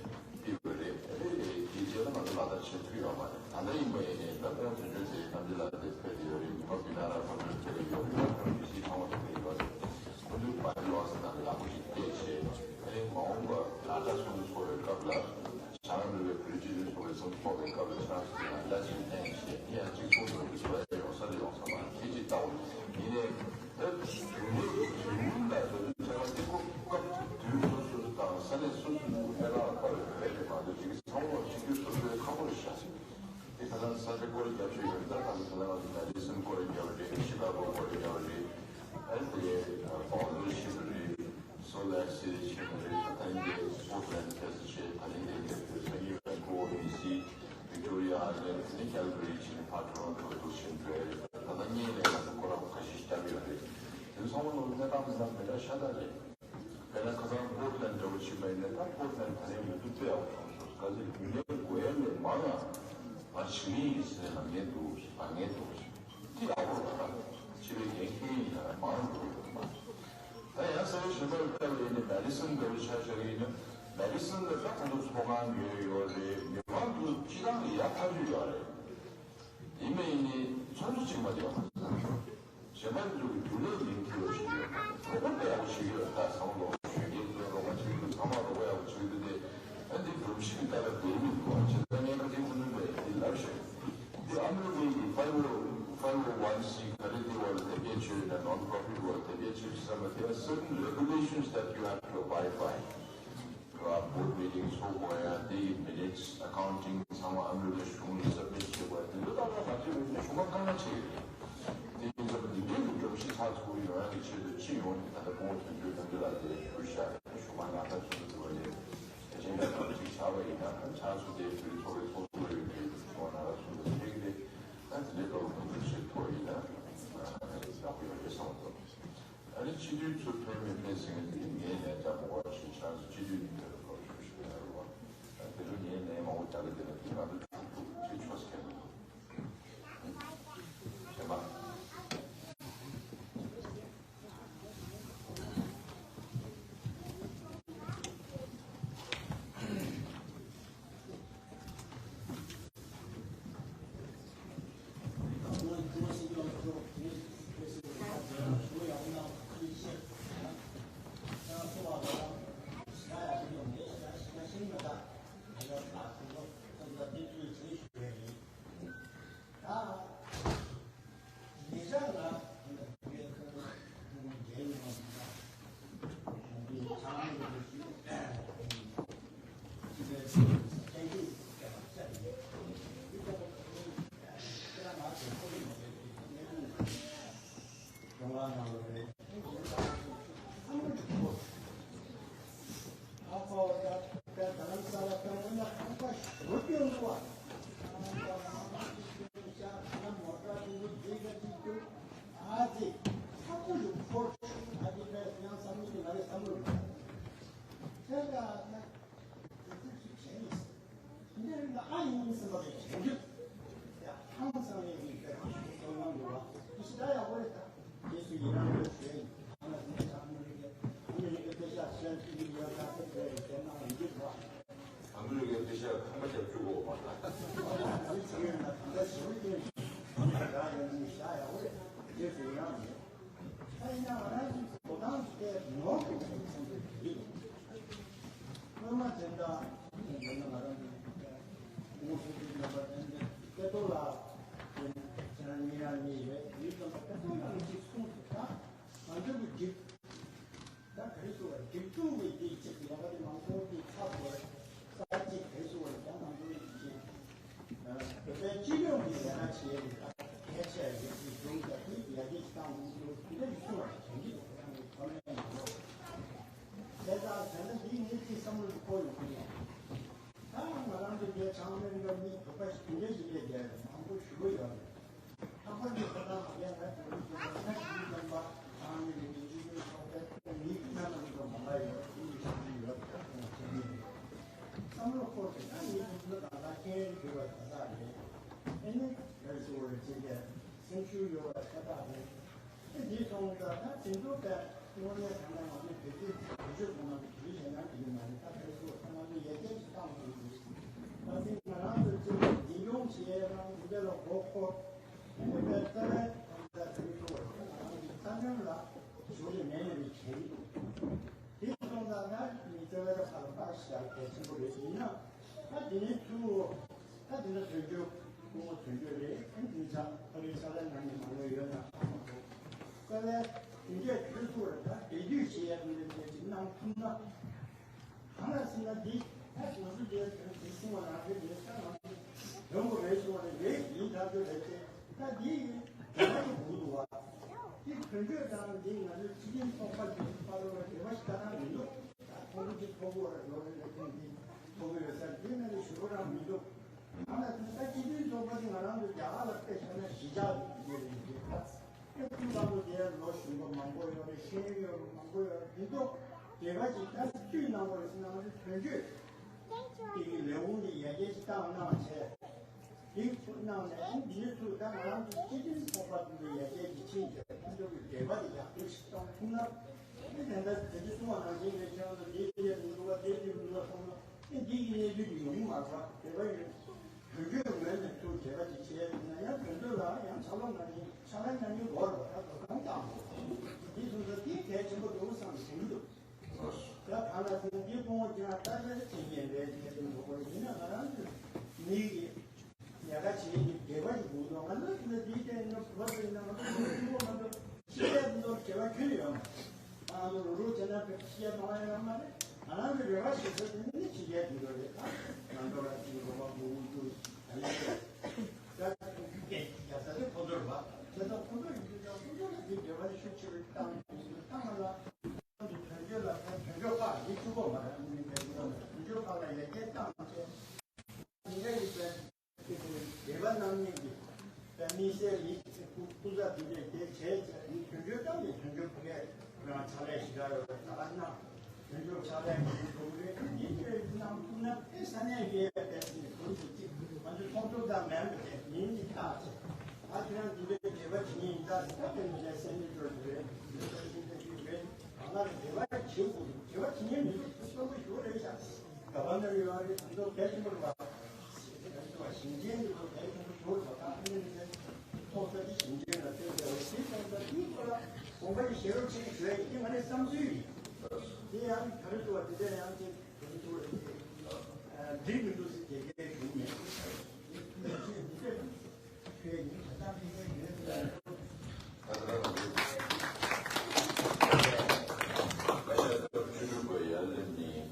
ཡོད་རེད། ཨ་ནི་དེའི་རྗེས་ལ་ང་ཚོ་ལག་བསྟར་བྱེད་ཐུབ་ཡོད་མ་རེད། ད་ལྟ་ཡིན་པ་ཡིན་ནའི་ད་ཁོང་དོན་གཅོད་དེ་རྣམ་རྒྱལ་ལགས་དེ་ཕེབས་ཡོད་རེད། ཉི་མ་བི་ན་ར་ཁོང་ཚོ་ཕེབས་ཡོད་རེད། ཁོང་ཚོ་ཕྱི་ཚང་མ་ཕེབས་ཡོད་རེད། ཁོང་ཚོའི་བྷའི་ལོ་སི་ནང་ལ་ཡག་པོ་ཞིག་བལྟས་བྱས། ཨ་ནི་མ་འོངས་པ་ལ་ད་ཚོགས་འདུ་ཚོགས་པའི་སྐབས་ལ། བྱང་ཡུལ་བའི་བོད་སྤྱི་འཐུས་ཚོགས་པའི་ཚོགས་འདུ་ཚོགས་པའི་སྐབས་ལ་ཁྱེད་རང་ཚོས་ཡང་བརྡ་ཅིག་བསྟན་བྱས། དེ་ཡང་གཅིག་མཚུངས་སུ་བཟོ་ཡ་ཡོང་ས་རེད། ཡོང་ས་མ་རེད། དེ་གཅིག་ལྟ་བུ་ཡིན་ནའི། ད་བོད་མི་དོན་སྙིང་ལ་དོན་ཚན་པ་དེ་ཁོ་སྐབས་དུས་སོ་སོ་དང་ས་གནས་སོ་སོའི་ནང་གནས་སྟངས་ལ་བལྟས་པ་རེད་མ་གཏོགས་ཅིག་ཚང་མ་གཅིག་གྱུར་སོ་སོའི་ཁག་པོ་རེད་ཤག་དེ་ཁ་སང་ས་ཆ་སྐོར་ར་བརྒྱབ་བྱས་ཡོད་རེད། ད་ད་ལྟ་ཁ་སང་ང་ཚོ་མེ་ཌི་སོན་སྐོར་ར་བརྒྱབ་རེད། ཤི་ཀ་གོ་སྐོར་ར་བརྒྱབ་རེད། ཨ་ནི་དེ་བྷོ་ལ་ཌེར་ཕྱིན་པ་རེད། སོལ་ལེག་སི་ཊི་ཕྱིན་པ་རེད། ད་ལྟ་འདི་པོར་ཊ་ལེན་ཌི་ཕེབས་བྱས། ད་ལྟ་འདི་ཕེབས་བྱས་སང་ཉིན་ཝན་ཀུ་ཝར་ཌི་སི། ཝིག་ཊོ་རི་ཡ་ཨའི་ལེན་ཌི། དེ་ནས་ཀལ་ག་རི་ཕྱིན་ནས་ཕར་ཊོ་རོན་ཊོ་འདུག་ཕྱིན་འགྲོ་ཡ་རེད། ད་ལྟ་བརྙན་ལས་ང་ཚོ་སྐོར་ར་ག་ཤེད་ཅིག་བརྒྱབ་ཡོད་རེད། དེ་ཚང་མ་ལོ་གནས་སྟངས་མི་འདྲ་མི་འདྲ་ཤ་སྟག་རེད། དཔེར་ན་ཁ་སང་པོར་ཊ་ལེན་ཌི་འདྲ་བོ་ཕྱིན་པ་ཡིན་ན། ད་པོར་ཊ་ལེན་ཌི་ད་ནས་མི་འདུག་དཔེ་ཡག་པོ་བྱུང་སོང་། ག་ཚོད་ཡུན་ནན་དགོས་ཡ་ལས་མང་ང་བྱེད་ཀྱི་ཡིན་ཟེར་ནས་ལབ་མཁན་འདུག་ལབ་མཁན་འདུག་དེ་ཡག་པོ་རེད། ད་ཕྱི་པའི་འགན་འཁྱེར་ཡིན་ན་མང་འགྲོ་གི་རེད་མ། ད་ཡང་ས་ཡ་གཞན་པ་ལ་བལྟས་པ་ཡིན་ན། མེ་ཌི་སོན་འདྲ་བོ་ཆ་བཞག་གི་ཡིན་ན། མེ་ཌི་སོན་ལ་ད་ཁོང་ཚོ་ཚོགས་ཁང་ཉོས་ཡོད་རེད། མི་མང་འདུ་སྤྱི་བཏང་གི་ཡག་ཐག་ཆོད་ཡོད་རེད། ཡིན་པ་ཡིན་ནའི་ སོ་སོ་གཅིག་མ་བྱས་པ་ཟེར་ན། གཞན་པ་ཚོ་གི་རྒྱུན་ལས་མིང་ཐོས་པ་ཞིག་ཡོད། རོགས་པ་དཔེ་ཡག་པོ་བྱེད་ཀྱི་ཡོད། ད་ཚང་མ་རོགས་པ་ཞུ་མཁན་ཚོ་རོགས་པ་བྱེད་ཀྱི་འདུག་ཚང་མ་རོགས་པ་ཡག་པོ་བྱེད་ཀྱི་འདུག་སྟེ། ཨ་འདི་སྒྲོམ་གཞི་གི་ལྟ་བ་དེ་མིན་གོ་བྱེད་ད་ངས་ཁ་ཅིག་ཁོ་ནོན་པའི་འདི་ལབ་ཤོག་འདི་ཨ་མི་རི་ཀའི་ཕའི་ཝི་ཕའི་ཝི་ཝན་སི་ག་རེ་འདི་བར་ལ་དེ་སྐད་ཆོད་ན་ནོན་པོ་རོ་ཕིཊ་བར་དེ་སྐད་ཆོད་བསམ་པ་དེ། Certain regulations that you have to abide by. Board meeting ཚོགས་དགོས་ཡ་དེ་ཡི་minutes, accounting ཚང་མ་ཨ་མི་རི་ཀའི་གཞུང་ལ་submit བྱེད་དགོས་ཡ་དེ་ཚོ་ཏག་ཏག་མ་བྱེད་པའི་གཞུང་མ་དཀའ་ངལ་ཆེ་ཡོད་རེད། དེ་ཡིན་ཙང་འདི་འདྲའི་གི་སྒྲོམ་གཞི་ཚགས་ཚུད་པོ་ཡོང་ཡ་གི་ཆེད་དུ་སྤྱི་ཡོངས་ནས་ད་ལྟ་སྐུ་ངོ་དོན་གཅོད་དོན་གཅོད་ལགས་དེ་ཞུ་ཤག་གཞུང་མ་ནག་ཐག་ཆོད་པོ་དེ་བ་ལས་ཨེ་ཇེན་ཌ་ནང་གཅིག་བཞག་པ་ཡིན་ན་ཆགས་ཚུལ་དེ་བོད་ཚོགས་པའི་ཚོགས་གཙོ་ཡོད་པའི་གཞུང་མ་ནག་ཐག་ཆོད་པོ་དེ་ཕེབས་ཀྱི་རེད། ད་དེ་འདྲའི་སྐབས་ལ་གོ་སྒྲིག་བྱེད་ཐུབ་པ་ཡིན་ན་ཡག་པོ་ཡོད་རེད་བསམ་གྱི་འདུག་ཨ་ནི་སྤྱི་འཐུས་ཚུར་ཕེབས་མི་ཕེབས་ཟེར་མཁན་དེ་ངའི་ལན་རྒྱག་མ་དགོས་པ་ཞིག་ཆགས་སོང་། སྤྱི་འཐུས་ནས་ཕེབས་པའི་སྐོར་ཞུ་ཞུ་ཡ་རེད་བ། ཨ་དེ་ཚོ་ངའི་ལན་མང་པོ་རྒྱག་གི་དེ་ལ་དེ་ང་ཚོ་ཚུར་ཐུག་ཅེས་ཆོག་ཟེར་མཁན་འདུག་རེད་པ། འདི་རིགས་ལ་ཨ་ཡིན་སེམས་པ་གི་བྱང་རྒྱུད། ཡ་ཧང་སང་ཡིན་གྱི་དཔེ་ཁོ་ཞིག་གསོལ་སྣང་འདུག་བ། དེ་ཞིག་ད་ཡག་པོ་རེད་ད། རྗེས་སུ་ཡི་རང་ཡོད་ཞུ་ཡིན། ཨ་མ་དེ་ནས་ཨ་མི་རི་ཀའི་ཨ་མི་རི་ཀའི་པེ་ཤ་ཤེས་ཀྱི་ཡོད་ད་ཟེར་བས་དེ་ན་ཡིན་གྱི་འདུག་བ། ཨ་མི་རི་ཀའི་པེ་ཤ་ཁང་པ་རྒྱབ་བཅུག་གོ་མ་ད། ཨ་མི་ཚང་ཡོད་ན་ད་ལྟ་ཞུ་ཡིན། ཨ་མ་ར་ཡོད་ན་ཤ་ཡག་པོ་རེད། རྗེས་སུ་ཡི་རང་ཡོད། ད་ཡིན་ན་ང་རང་ཚོའི་འགྲོ་སྟངས་དེ་ནོར་འདུག་བསམ་བསམ་པའི་དུས་འདུག་སྔོན་མ་དེ་འདྲ་ཡིན་ན་ང་རང་ཚོའི་སྐུ་ངོ་སྲིད་སྐྱོང་རྣམ་པ་ཐེངས་འདི་སྐལ་རྡོར་ལགས་ཁྱེད་རང་གཉིས་རང་གཉིས་རེད། ཡིན་ཙང་སྐལ་རྡོར་ལགས་ཀྱིས་གཅིག་གསུངས་སོང་། ད་ང་ཚོ་གི་སྒྲིག་ད་ག་རེ་ཟེར་བ་སྒྲིག་འཛུགས་ཀྱི་སྒྲིག་གཅིག་ཡོད་པ་དེ་མང་ཚོགས་ཀྱི་ཚབ་ཏུ་ས་གཅིག་ག་རེ་ཟེར་བ་ད་ང་ཚོ་གི་སྒྲིག་བོད་པའི་སྤྱི་ཡོངས་ཀྱི་ལས་ཀ་བྱེད་ཡས་ཀྱི་གལ་ཆེ་བའི་སྒྲིག་འཛུགས་ཀྱི་ཡར་རྒྱས་ཀྱི་སྟངས་འཛིན་རྒྱུ་དེ་འདྲ་ཡིན་ཚུལ་ལ་དྲན་གྱི་འདུག་ཁོ་རང་གི་ཁོ་ནའི་ཡིན་འདུག་དེ་ལྟར་བྱས་ན་འདི་ངས་ཅིག་བསམ་བློ་འཁོར་ཡོང་གི་ཡོད། ད་ང་རང་ཚོ་རྒྱལ་ཚང་མའི་འདྲ་མི་བོད་པ་ཞིག་འདྲ་ཞིག་ལས་རྒྱལ་མང་པོ་ཞུ་གི་ཡོད་རེད། ལྷག་པར་དུ་ཁ་སང་ང་རྒན་ལགས་ཀྱིས་ལོ་རྒྱུས་ཀྱི་ཁ་ཞིག་བསམ་པ་ཚང་མའི་རིགས་ཀྱི་འཇིགས་སྐུལ་ཚོགས་པའི་མི་ཁ་ནང་དུ་མ་ལ་ཡོད་དེ་ཡི་ཞིག་ཡོད་ཁ་ཁོང་ཆེ་ནི་བསམ་བློ་འཁོར་ཏེ་ད་ངའི་དུས་ཚོད་དང་ད་ཁྱེད་རིགས་བར་ད་ད་རེད། ཨེ་ནི་རེད་ཟེར་བ་རེད་ཅེས་ཀྱི་སེམས་ཤུགས་ཡོད་པ་ཁ་ཐག་རེད། ཨེ་འདི་སོང་ཙང་ད་དེ་ཚོ་ད་དངོས་གནས་དྲང་གནས་ང་ཚོའི་བོད་སྐད་བོད་ཆོས་ཚང་མ་གི་དུས་ཞེ་ན་དེ་གི་མ་རེད། ད་ཁ་ཁོ་ཚང་མ་ལ་ཡར་རྒྱས་ཀྱི་ཏང་དགོས་འདུག་ད་དེ་ང་རང་ཚོའི་སྤྱི་ཚོགས་རྒྱུན་འཁྱོངས་བྱེད་ཡས་དང་དེ་འདྲ་ལ་མགོ་འཁོར། བོད་པའི་རྩ་བའི་ད་དུས་ཚོད་ང་རང་གི་རྩ་དོན་ལ་ཞུགས་ཏེ་མེད་ནས་རེ་བྱས་ཡིན། དེ་སོང་ཙང་ང་མི་རྩ་བའི་ཁ་ལ་པར་ཞིག་གལ་ཆེན་པོ་རེད། ཡིན་ན་ད་དེ་ནས་ཚུར་ད་དེ་འདྲ་དོན་གཅོད་སྐུ་ངོ་དོན་གཅོད་རེད། ཨ་ནི་དེ་ཚང་ཨ་རིའི་ས་ལ་ནང་ནས་མ་ལོས་ཡོད་ན་ཧ་མ་གོ། རྩ་བའི་དོན་གཅོད་ཁྱོད་ཚོ་ལ་ད་འབྲེལ་མཐུད་བྱེད་ཡ་དེ་འདྲ་དེ་ཅིག་གནང་ཐུབ་ན། གང་ལ་ཟེར་ན་འདི་ད་ང་ཚོ་འདིར་དོན་དེ་གསུང་བ་རང་རེད། རེད་ད་ང་ཚོ་འདོན་དགོས་རེད་གསུང་བ་རེད། རེད་ཡིན་ད་ཚོད་རེད་དེ་ད་འདི་ཡིན་དེ་ང་ཚོ་དགོས་འདུག་བ། འདི་དོན་གཅོད་དང་འདི་ང་ཚོའི་སྤྱི་མཐུན་ཚོགས་པ་འདི་ཕ་རོལ་ལ་འབྲེལ་བ་ཞིག་ད་རང་མི་འདུག་ད་ཐོག་གི་ཐོག་གོ་ར་ལོ་རེ་ལ་ཐེངས་འདི་ཐོག་གི་ཡོད་ས་འདི་ང་ཚོ་ཞུ་རོགས་རང་མི་འདུག་གང་ལ་ཟེར་ན་ད་སྤྱི་མཐུན་ཚོགས་པ་འདི་ང་རང་ཚོ་རྒྱ་གར་ལ་དཔེ་བཞག་ན་གཞིས་ཆགས་འདི་རེད་འདི་ད། ཀུན་དགའ་བོ་དེ་ལོ་གཞོན་པ་མང་པོ་ཡོད་རེད། ཤེས་ཡོན་ཡོད་པ་མང་པོ་ཡོད་རེད། དེ་ཚོ་དེ་ག་ཅིག་ད་བཅུད་གནང་བ་རེད་ཟེར་ན་ང་ཚོ་དོན་གཅོད་དེ་གི་ལས་ཁུངས་ཀྱི་ཡར་རྒྱས་ཅིག་བཏང་གནང་བྱས། དེ་ཚོ་གནང་ནས་འདི་ཚོ་ད་ང་རང་ཚོ་སྤྱི་མཐུན་ཚོགས་པ་དེ་ཚོ་ཡར་རྒྱས་ཀྱི་ཕྱིན་ཆད་ཁོ་ཚོ་གི་འབྲེལ་བ་དེ་ཡག་པོ་ཞིག་གཏོང་ཐུབ་ན། དེ་དེ་འདྲ་དེ་ཚོ་གསུང་བ་ནང་བཞིན་རེད། ཁྱེད་རང་ཚོ་དེ་དེ་མི་འདུག་བ་དེ་དེ་མི་འདུག་བ་སོང་ན་དེ་འདི་གི་གནས་ཚུལ་དེ་ཡོང་གི་མ་རེད་བ། འབྲེལ་བ་ཡོད། དོན་གཅོད་ངོས་ནས་ཚུར་འབྲེལ་བ་ཅིག་བྱས་ཡོད་ན་ཡང་དོན་གཅོད་ལ་ཡང་ཕྱག་ལམ་གནང་མཁན་ཕྱག་ལས་གནང་མཁན་འགོར་བ་ད་དོ་སྣང་བཏང་དགོས། འདི་སོང་ཙང་འདི་གལ་ཆེན་པོ་འདུག་བསམ་ཞུ་གི་འདུག་ད་གང་ལ་ཟེར་ན་འདི་སྤོང་བ་ཅན་ལྟ་བའི་བྱེད་མཁན་རེད་དེ་འདུག་གོ་ཡིན་ན་ང་རང་ཚོའི་མི་གི་ཉལ་ཁ་བྱེད་ཀྱི་འབྲེལ་བ་ཞིག་དགོས་འདུག་ང་ཚོ་འདི་ལ་འདིའི་སྟེང་ནས་བུ་ཕྲུག་ཡིན་ན་ང་ཚོ་ཕྲུ་གུ་ཆུང་ཆུང་མ་གཏོགས་ཕྱི་རྒྱལ་དེ་ཚོར་འབྲེལ་བ་ཁྱོན་ནས་ཡོད་མ་རེད། ང་ཚོ་རུ་རུ་བྱས་ན་ཕྱི་རྒྱལ་མང་བ་ཡོད་མ་རེད། ང་རང་ཚོའི་རེ་བ་ཞུ་ས་དེ་ནི་ཕྱི་རྒྱལ་དེ་ཚོ་རེད། ད་ང་ཚོ་ལ་ཅིག་རོགས་པ་མང་པོ་བསྐྱོན་ད་ཡིན་ད་རྒྱ་ས་དེ་ཁོ་ཚོར་བ་དེ་ད་ཁོ་ཚོ་ཡིན་དུས་ད་ཁོ་ཚོ་ལ་དེ་འབྲེལ་བ་ཤུགས་ཆེ་རུ་བཏང་བཏང་ལ་དོན་གཅོད་ལ་དོན་གཅོད་ཁག་ཡིད་ཆུ་བོ་མ་རེད། དོན་གཅོད་ཁག་ལ་ཡར་རྒྱས་བཏང་བྱས་ཉིན་ཁ་ཡིན་པའི། འབྲེལ་བ་གནང་མཁན་གྱི་དམིགས་བསལ་ཡིན་སྐུ་ཚབ་དེ་འདྲས་དེ་བྱས་ཙང་ནི་དོན་གཅོད་དང་ནི་དོན་གཅོད་ཕ་གིར་རང་ཕྱག་ལས་ཞིག་རག་ཡོད་པ་ད་ག་གནང་། དོན་གཅོད་ཕྱག་ལས་ཀྱི་གྲུབ་རེད། འདི་འདྲས་གནང་ཐུབ་ན་ཨེ་ས་གནས་ཀྱི་བསྡད་ནས་བོད་དུ་གཅིག་ང་ཚོའི་ཚོགས་གཙོ་དང་མེམ་བར་དེ་མིང་གཅིག་བཏགས་ཚེ་ཨ་ཁྱོད་རང་འདི་འདྲས་འབྲེལ་བ་བྱེད་མཁན་ཡིན་ད་ཟེར་ད་དེ་འདྲས་སེམས་ནས་སྐྱོར་གྱི་རེད། འདི་འདྲས་འདི་འདྲས་ཞིག་རེད། གང་ལ་འབྲེལ་བ་བྱེད་དགོས་འདུག་འབྲེལ་བ་བྱེད་མཁན་མི་འདུག་ཚོགས་པ་ཞུ་རེད་ཤག་ག་པ་ན་ཡོད་རེད། དེ་ཚོ་གལ་ཆེན་པོ་རེད་པ། ཞིང་ཆེན་གྱི་ཐོག་གལ་ཆེན་པོ་ཞུ་རེད་པ། ད་ཨ་ནི་ནི་ཐོག་ས་ཀྱི་ཞིང་ཆེན་ལ་བལྟས་པ་ཡིན་ཙང་ད་དེའི་སྐོར་ལ་དགོངས་པ་ཞིག་བཞེས་རོགས་བྱེད་ཞུ་ཡ་ཡིན། དེ་ང་རའི་བསམ་ཚུལ་ཡིན། དེ་ཡང་ག་རེ་ཞུ་བ་དེ་འདྲ་ཡང་དེ་དེ་ཚོ་འགྲིག་མི་འདུག་ཟེར་རྒྱལ་ཁའི་གཞུང་མེད། དེ་འདྲ་ཞུ་ཡ་ཡིན། ད་ལྟ་མི་འདྲ་ཡོད་ཟེར། ད་ལྟ་ང་ཚོ་བཅུ་དྲུག་པ་ཡར་སླེབས་ནས།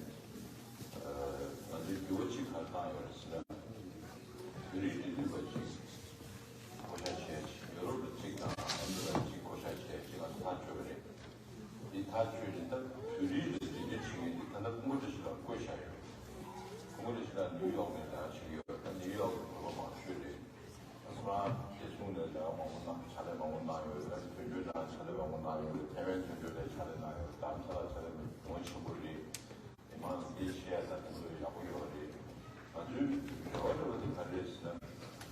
ང་ཚོས་འགྱུར་བ་གཅིག་ག་རེ་བཏང་ཡོད་རེད་ཟེར་ན། བོད་རིགས་འབྲེལ་མཐུད་པ་གཅིག་བསྐོ་བཞག་བྱས། ཡོ་རོབ་ལ་གཅིག་དང་ཨ་མི་རི་ཀ་གཅིག་བསྐོ་བཞག་བྱས་གཅིག་ང་ཚོ་ཐག་ཆོད་པ་རེད། འདི་ཐག་ཆོད་ནས་ད་བོད་རིགས་ལ་འབྲེལ་མཐུད་བྱེད་མཁན་འདི་ད་ལྟ་ཁུངས་སྐར་བཀྲ་ཤིས་ལགས་བསྐོས་བཞག་ཡོད། ཁུངས་སྐར་བཀྲ་ཤིས་ལགས་ནིའུ་ཡོག་ནས་ལས་ཀ་བྱེད་ཀྱི་ཡོད། ད་ནིའུ་ཡོག་གི་བོད་པ་མང་ཤོས་རེད། ཨ་སི་མ་རྗེ་ཚུང་ནས་ལས་ཀ་མང་པོ་གནང་། ཕྱག་ལས་མང་པོ་གནང་ཡོད་རེད། དོན་གཅོད་ནང་ཕྱག་ལས་མང་པོ་གནང་ཡོད་རེད། ཐའེ་ཝན་དོན་གཅོད་ལ་ཕྱག་ལས་གནང་ཡོད་རེད། རྡ་རམ་ས་ལ་ཕྱག་ལས་མང་པོ་ཆེན་པོ་རེད། མི་མང་འདི་ཤེས་ཡ་ད་དེ་ཚོ་ཡག་པོ་ཡོད་རེད། ང་ཚོའི་རེ་བ་འདྲ་བ་དེ་ག་རེ་རེད་ཟེར་ན།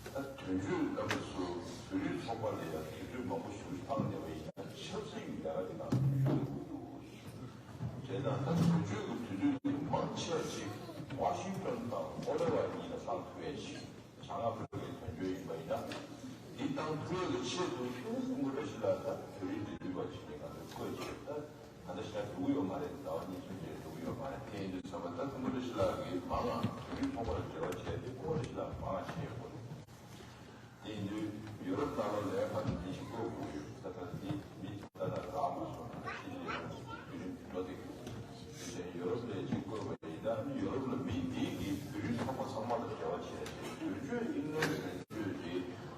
ད་དོན་གཅོད་ལབ་དུས་སུ་བོད་རིགས་ཚོགས་པ་ལ་ཡང་དུས་ཚོད་མང་པོ་ཞིག་བཏང་བསྡད་པ་ཡིན་ན་ཆབ་སྲིད་ཀྱི་ལས་ཀ་དེ་ནང་ཞུགས་དགོས་འདུག་བྱས་ཙང་ད་དོན་གཅོད་ཀྱི་དུས་ཚོད་དེ་མང་ཆེ་ཅིག་ཝ་ཤིང་ཏོན་དང་ཨོ་ཊ་ཝ་གཉིས་ལ་བཏང་ཐུབ་ཡ་ཅིག་བྱང་ཨ་ཧྥེ་རི་ཁའི་དོན་གཅོད་ཡིན་པ་ཡིན་ན། འདི་བཏང་ཐུབ་ཡ་གི་ཆེད་དུ་ཁོང་ཁུངས་སྐར་བཀྲ་ཤིས་ལགས་ད་བོད་རིགས་འབྲེལ་མཐུད་པ་ཞིག་ནས་ང་ཚོ་བསྐོས་བྱས། ད་ད་ལྟ་ཞེ་དྲག་འགྲོ་གི་ཡོད་མ་རེད། ཟླ་བ་གཉིས་གསུམ་རྗེས་འགྲོ་གི་ཡོད་མ་རེད། དེ་ཡིན་དུས་ཙམ་པ་ད་ཁུངས་སྐར་བཀྲ་ཤིས་ལགས་ཀྱིས་མང་ང་བོད་རིགས་ཚོགས་པ་ལ་འབྲེལ་བ་བྱས་ཏེ་ཁུངས་སྐར་བཀྲ་ཤིས་ལགས་མང་ང་བྱས་ཡོད་པ་རེད། དེ་ཡིན་དུས་ཡོ་རོབ་ནང་ལོགས་ལ་ཡ་ཕར་ཚུར་མི་ཞིག་བསྐོ་དགོས་ཡོད། ད་ལྟ་འདི་མི་ད་ལྟ་རག་མ་སོང་། ད་ཕྱི་རྒྱལ་ཡོང་དུས་དུས་རིམ་འགྲོ་བསྡད་ཀྱི་ཡོད། དེ་བཞིན་ཡོ་རོབ་ལ་གཅིག་བསྐོས་པ་ཡིན་ན་ཡོ་རོབ་ལ་མི་འདི་གིས་བོད་རིགས་ཚོགས་པ་ཚང་མ་ལ་འབྲེལ་བ་བྱས་ཏེ་དོན་གཅོད་ཨིང་ལན་དོན་གཅོད་རེད།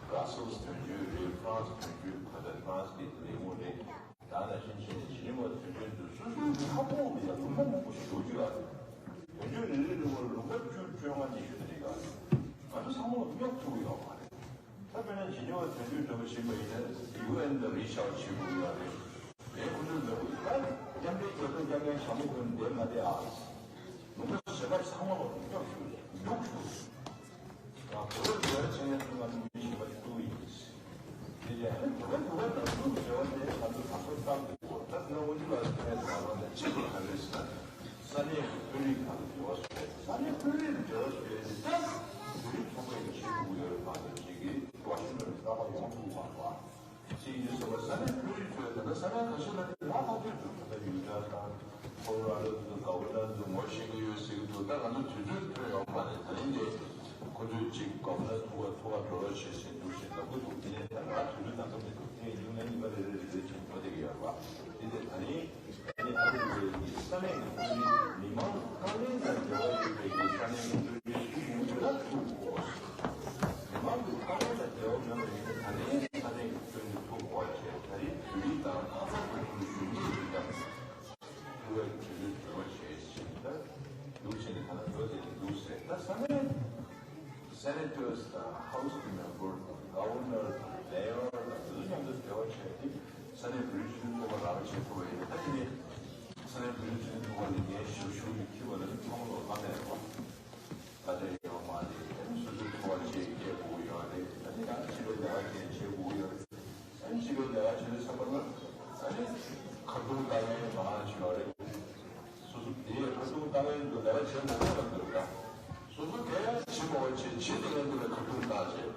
བྷ་ར་སེལ་དོན་གཅོད་རེད། ཧྥ་རན་སི་དོན་གཅོད་ག་ད་ཧྥ་རན་སི་གི་ལས་ཁུངས་རེད། ད་ནང་བཞིན་བྱས་ནས་ཇི་ནི་ཝ་དོན་གཅོད་འདི་སོ་སོའི་ཁ་ཕོག་ལ་ཡ་ལུང་པ་མང་པོ་ཞིག་འགྲོ་རྒྱུ་ཡོད་རེད། དོན་གཅོད་རེ་རེ་རེ་བར་ལུང་པ་བཅུ་བཅོ་ལྔ་ཉི་ཤུ་དེ་རེད་ག་ང་ཚོ་ཚང་མ་ལ་རྙོག་ཐུབ་ཀྱི་ཡོད་མ་རེད། ད་དཔེར་ན་ཇི་ནི་ཝ་དོན་གཅོད་འདྲ་པོ་ཞིག་ཡིན་པ་ཡིན་ན་ཡུ་ཨེན་ལ་རི་ཆ་བྱེད་དགོས་ཀྱི་ཡོད་རེད། དེ་ཁོ་ཚོས་འདྲ་པོ་ད་མཉམ་འབྲེལ་རྒྱལ་ཚོགས་རྒྱ་མིའི་ཞྭ་མོ་ཁོ་ནས་བསྡད་མ་བསྡད་ཨ། ལུང་པ་ཞེ་དྲག་ཚང་མ་ལ་རྙོག་ཞུགས་རེད། རྙོག་ཞུགས་རེད། ང་བོད་པ་འབྲེལ་བ་བྱེད་མཁན་ཚོ་ང་ཚོ་མི་གཞན་པ་ཞིག་ཏུ་ཡིན། དེ་ཡང་ཨ་ནི་བོད་པ་བོད་པ་དང་ཐུག་འབྲེལ་བ་དེ་ང་ཚོ་ག་ཚོད་བཏང་དགོས་ད་ང་དབུ་འཛུགས་ལ་ཁ་ཡ་ཟ་བ་ནས་གཅིག་པ་ག་རེ་ཟེར་ན། ས་གནས་ཀྱི་དཔོན་རིགས་ཁག་གི་འབྲེལ་བ་བཟོས། ས་གནས་དཔོན་རིགས་ཀྱི་འབྲེལ་བ་བཟོས་ཏེ་ད་བོད་རིགས་ཚོགས་པ་ཡིན་ཞེས་དགོས་ཡོད་རེད། མ་གཏོགས་ཅིག་གིས་ཝ་ཤིང་ཊོན་ནས་རྟག་པར་ཡོང་ཐུབ་མ་རེད་པ། ཅིག་ཡིན་ཟེར་བ་ས་གནས་དཔོན་རིགས་ཚོས་ད་ལྟ་ས་གནས་ཁ་ཤས་ལ་ནི་ལག་ཐོག་ཏུ་འདུག་ད་ལྟ་ཡུ་ཊ་དང་ཁོ་ལོ་ར་ཌོ་དུ་ག་ཝར་ནར་དུ་ངོ་ཤེས་ཀྱི་ཡོད་ཟེར་གྱི་འདུག་ད་ང་ཚོ་དུས་ཚོད་ཐོན་ཡོང་མ་རེད། ད་ཡིན་ཏེ་ཁོ་ཚོས་ཅིག་ག་ཝར་ནར་ཐུག་ག་ཐུག་ག་འགྲོ་རོགས་བྱེད་ཟེར་འདུག་ཟེར་ལབ་ཀྱི་འདུག་དེ་ནས་ད་ང་དུས་ཚོད་ནང་ཚོད་མི་འདུག་དེ་ཡིན་ན་ཉི་མ་རེ་རེ་རེ་རེ་བྱས་འགྲོ་བསྡད་ཀྱི་ཡོད་རེད་པ། དེ་ནས་ད་ནི་ཨ་ནི་ཨ་རི་ཀའི་ས་གནས་ཀྱི་དཔོན་རིགས་མི་མང་དཀའ་ངལ་དང་འབྲེལ་བ་ཡོད་པའི་ས་གནས་ཀྱི་དཔོན་རིགས་ཐུག་ཡོང་རྒྱུ་ལ་ཐུག་དགོས། མི་མང་གི་དཀའ་ངལ་དང་འབྲེལ་བ་མེད་པ་ཡིན་ན་ད་ནི་ས་གནས་ཀྱི་དཔོན་རིགས་ཐུག་དགོས་བྱས་ད་རེས་བོད་རིགས་དང་ཁ་ཐོར་དུ་གཞོན་སྐྱེས་ཀྱི་དང་ཐུག་པའི་དུས་ཚོད་འདྲ་བ་བྱས་ཤིང་ད་འདུག་བྱས་ནས་ད་ལྟ་འགྲོ་བསྡད་ཀྱི་འདུག་ཟེར། ད་ས་གནས་སེ་ནེ་ཊར་དང་ཧའུ་སི་གི་མེམ་བར་དང་ག་ཝར་ནར་དང་མེ་ཡོར་དང་དེ་ཚོ་མཉམ་དུ་འབྲེལ་བ་བྱས་ཏེ་ས་གནས་བོད་རིགས་སྤྱི་མཐུན་ཚོགས་པ་རང་བྱེད་ཐུབ་པ་ཡིན་ན། ད་དེ་ནས་ས་གནས་བོད་རིགས་སྤྱི་མཐུན་ཚོགས་པ་ལས་འགན་ཞབས་ཞུ་ཡི་འཁྱེར་བ་ལ་ཚང་མ་ལོ་ལྔ་ནས་རེད་པ། ད་ལྟ་ཡོད་མ་རེད། ཨ་ནི་སོ་སོའི་འཚོ་བ་བཅས་སྐྱེལ་དགོས་ཡོད་རེད། ཨ་ནི་ཡང་སྤྱི་པའི་ལས་ཀ་བཅས་བྱེད་དགོས་ཡོད་རེད། ཨ་ནི་སྤྱི་པའི་ལས་ཀ་བྱེད་དུས་ཙམ་པ་ལ་ཨ་ནི་ཁ་རྡུང་ལྟ་མཁན་མང་ཆེ་བ་རེད། སོ་སོ་དེའི་ཁ་རྡུང་ལྟ་མཁན་དུ་ལས་ཀ་བྱེད་མ་ཐུབ་པ་འདུག་ད། སོ་སོ་གས་ བྱེད་མ་བ་བྱེད་བྱེད་དེ་ཡང་འདི་ལ་ཁ་ཐུག་བཏང་བྱེད།